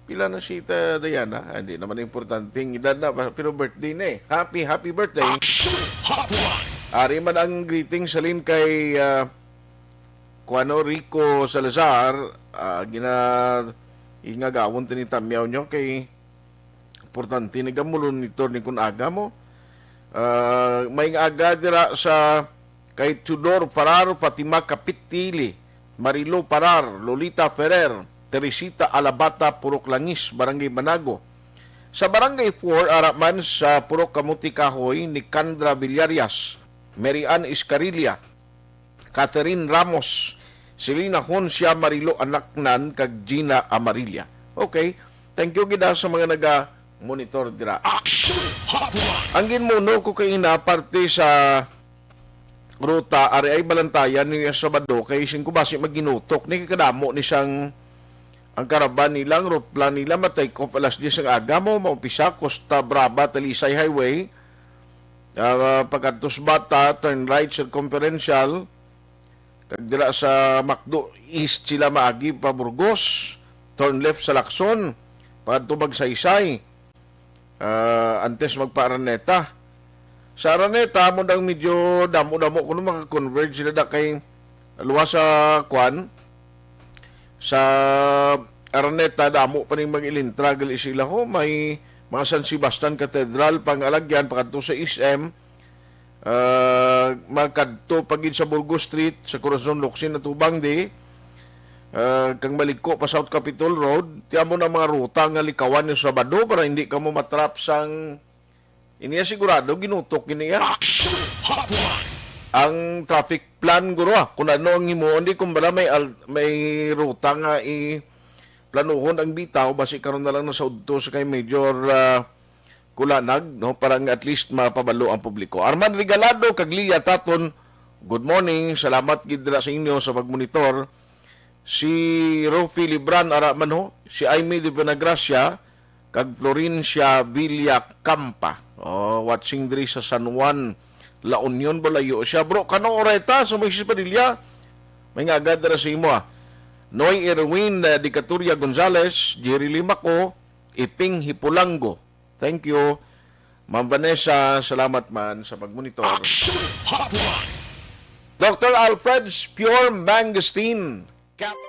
Pila na si ta Diana? Ah, hindi naman importante ang edad na, pero birthday na eh. Happy, happy birthday. Action Hotline. Ari man ang greetings halin kay, ah, kuano, Rico Salazar, ah, gina-, ingagawon tini tamyaw nyo kay importante ni gamulon ni Torning kun aga mo. Ah, may nga aga dira sa kay Tudor Parar, Fatima Kapitili, Marilo Parar, Lolita Ferrer, Teresita Alabata, Purok Langis, Barangay Manago. Sa Barangay four, ara man sa Purok Kamuti Kahoy, ni Candra Villarias, Mary Ann Iscarilla, Catherine Ramos, Selina Honcia, Marilo Anaknan, kag Gina Amarilla. Okay. Thank you gid, ah, sa mga naga-monitor dira. Action Hotline. Ang ginmuno ko kay ina parte sa ruta, ari ay balantayan ni Sabado kay singko basi maginutok ni kadamo ni sang ang karaban nila, ang route plan nila, ma-take off alas diyes ang aga mo, maumpisa Costa Brava, Talisay Highway, ah, pagkadto sa Bata, turn right, circumferential, kag dira sa Macdo East sila maagi pa Burgos, turn left sa Lacson, pagkadto Magsaysay, ah, antes magpa Araneta. Sa Araneta, mo dang medyo damo-damo kuno maka-converge sila da kay luwas sa kwan, sa Araneta, damo pa ning mag-ilintra gali sila ho. May mga San Sebastian Cathedral, pangalagyan, pakadto sa S M, ah, magkadto pa gid sa Burgos Street, sa Corazon Locsin, atubang di. Ah, kang maliko pa South Capitol Road, ti amo na mga ruta nga likawan yung Sabado para hindi ka mo matrap sang iniya sigurado ginutok iniya. Action Hotline. Ang traffic plan guro, ah, kung ano ang himuon di, kung bala may al-, may ruta nga i planuhon ang bitaw, basi karon na lang nasaudto sa kay Major, ah, Kulanag, no, para nga at least mapabalo ang publiko. Arman Regalado kag Lia Taton, good morning. Salamat gid dira sa inyo sa pagmonitor. Si Rofi Libran, ara man ho, si Aimee de Venagracia, kag Florencia Villacampa. Oh, watching diri sa San Juan, La Union, balayo siya. Bro, Cano Oreta sa Moises Padilla, may nga agad dira sa imo, ah. Noy Erwin, eh, Dicaturia Gonzales, Jerry Limaco, Iping Hipulango. Thank you. Ma'am Vanessa, salamat man sa pagmonitor. Action Hotline. Doctor Alfred's Pure Mangosteen. Cap-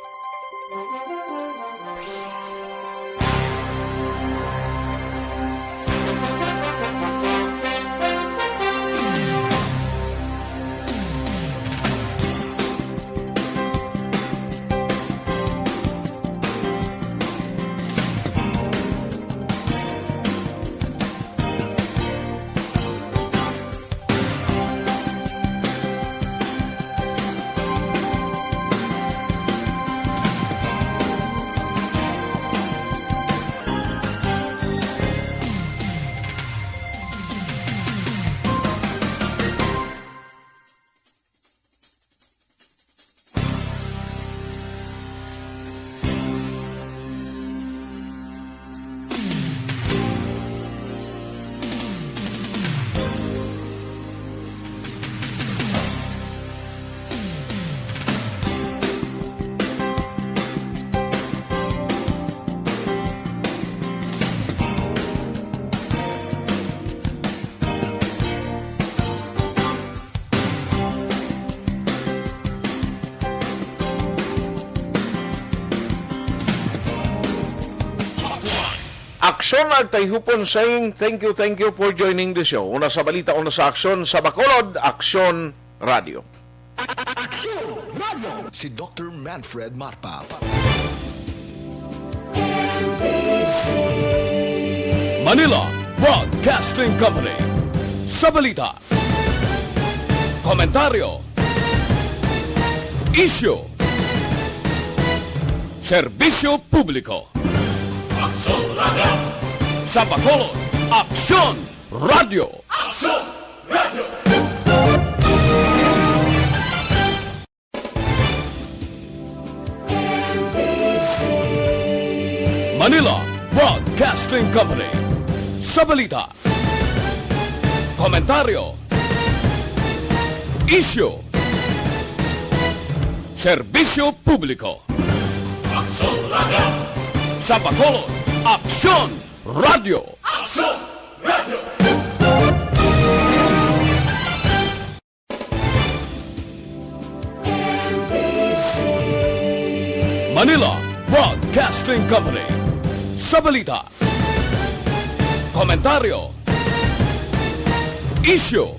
Aksyon Agtayhupon saying, "Thank you, thank you for joining the show." Una sa balita, una sa aksyon, sa Bacolod, Aksyon Radio. Aksyon Radio. Si Doctor Manfred Marpa. Manila Broadcasting Company. Sa balita, komentaryo, isyu, serbisyo publiko. Aksyon Radio. Sa Bacolod, Aksyon Radio. Aksyon Radio. Manila Broadcasting Company. Sa balita, komentaryo, isyu, serbisyo publiko. Aksyon Radio. Sa Bacolod, Aksyon Radio. Aksyon Radio. Manila Broadcasting Company. Sa balita, komentaryo, isyu,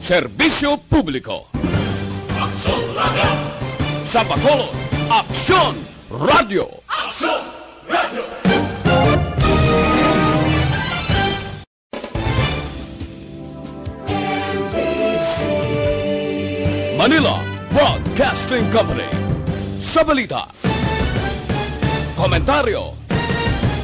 serbisyo publiko. Aksyon Radio. Sa Bacolod, Aksyon Radio. Aksyon Radio. Manila Broadcasting Company. Sa balita, komentaryo,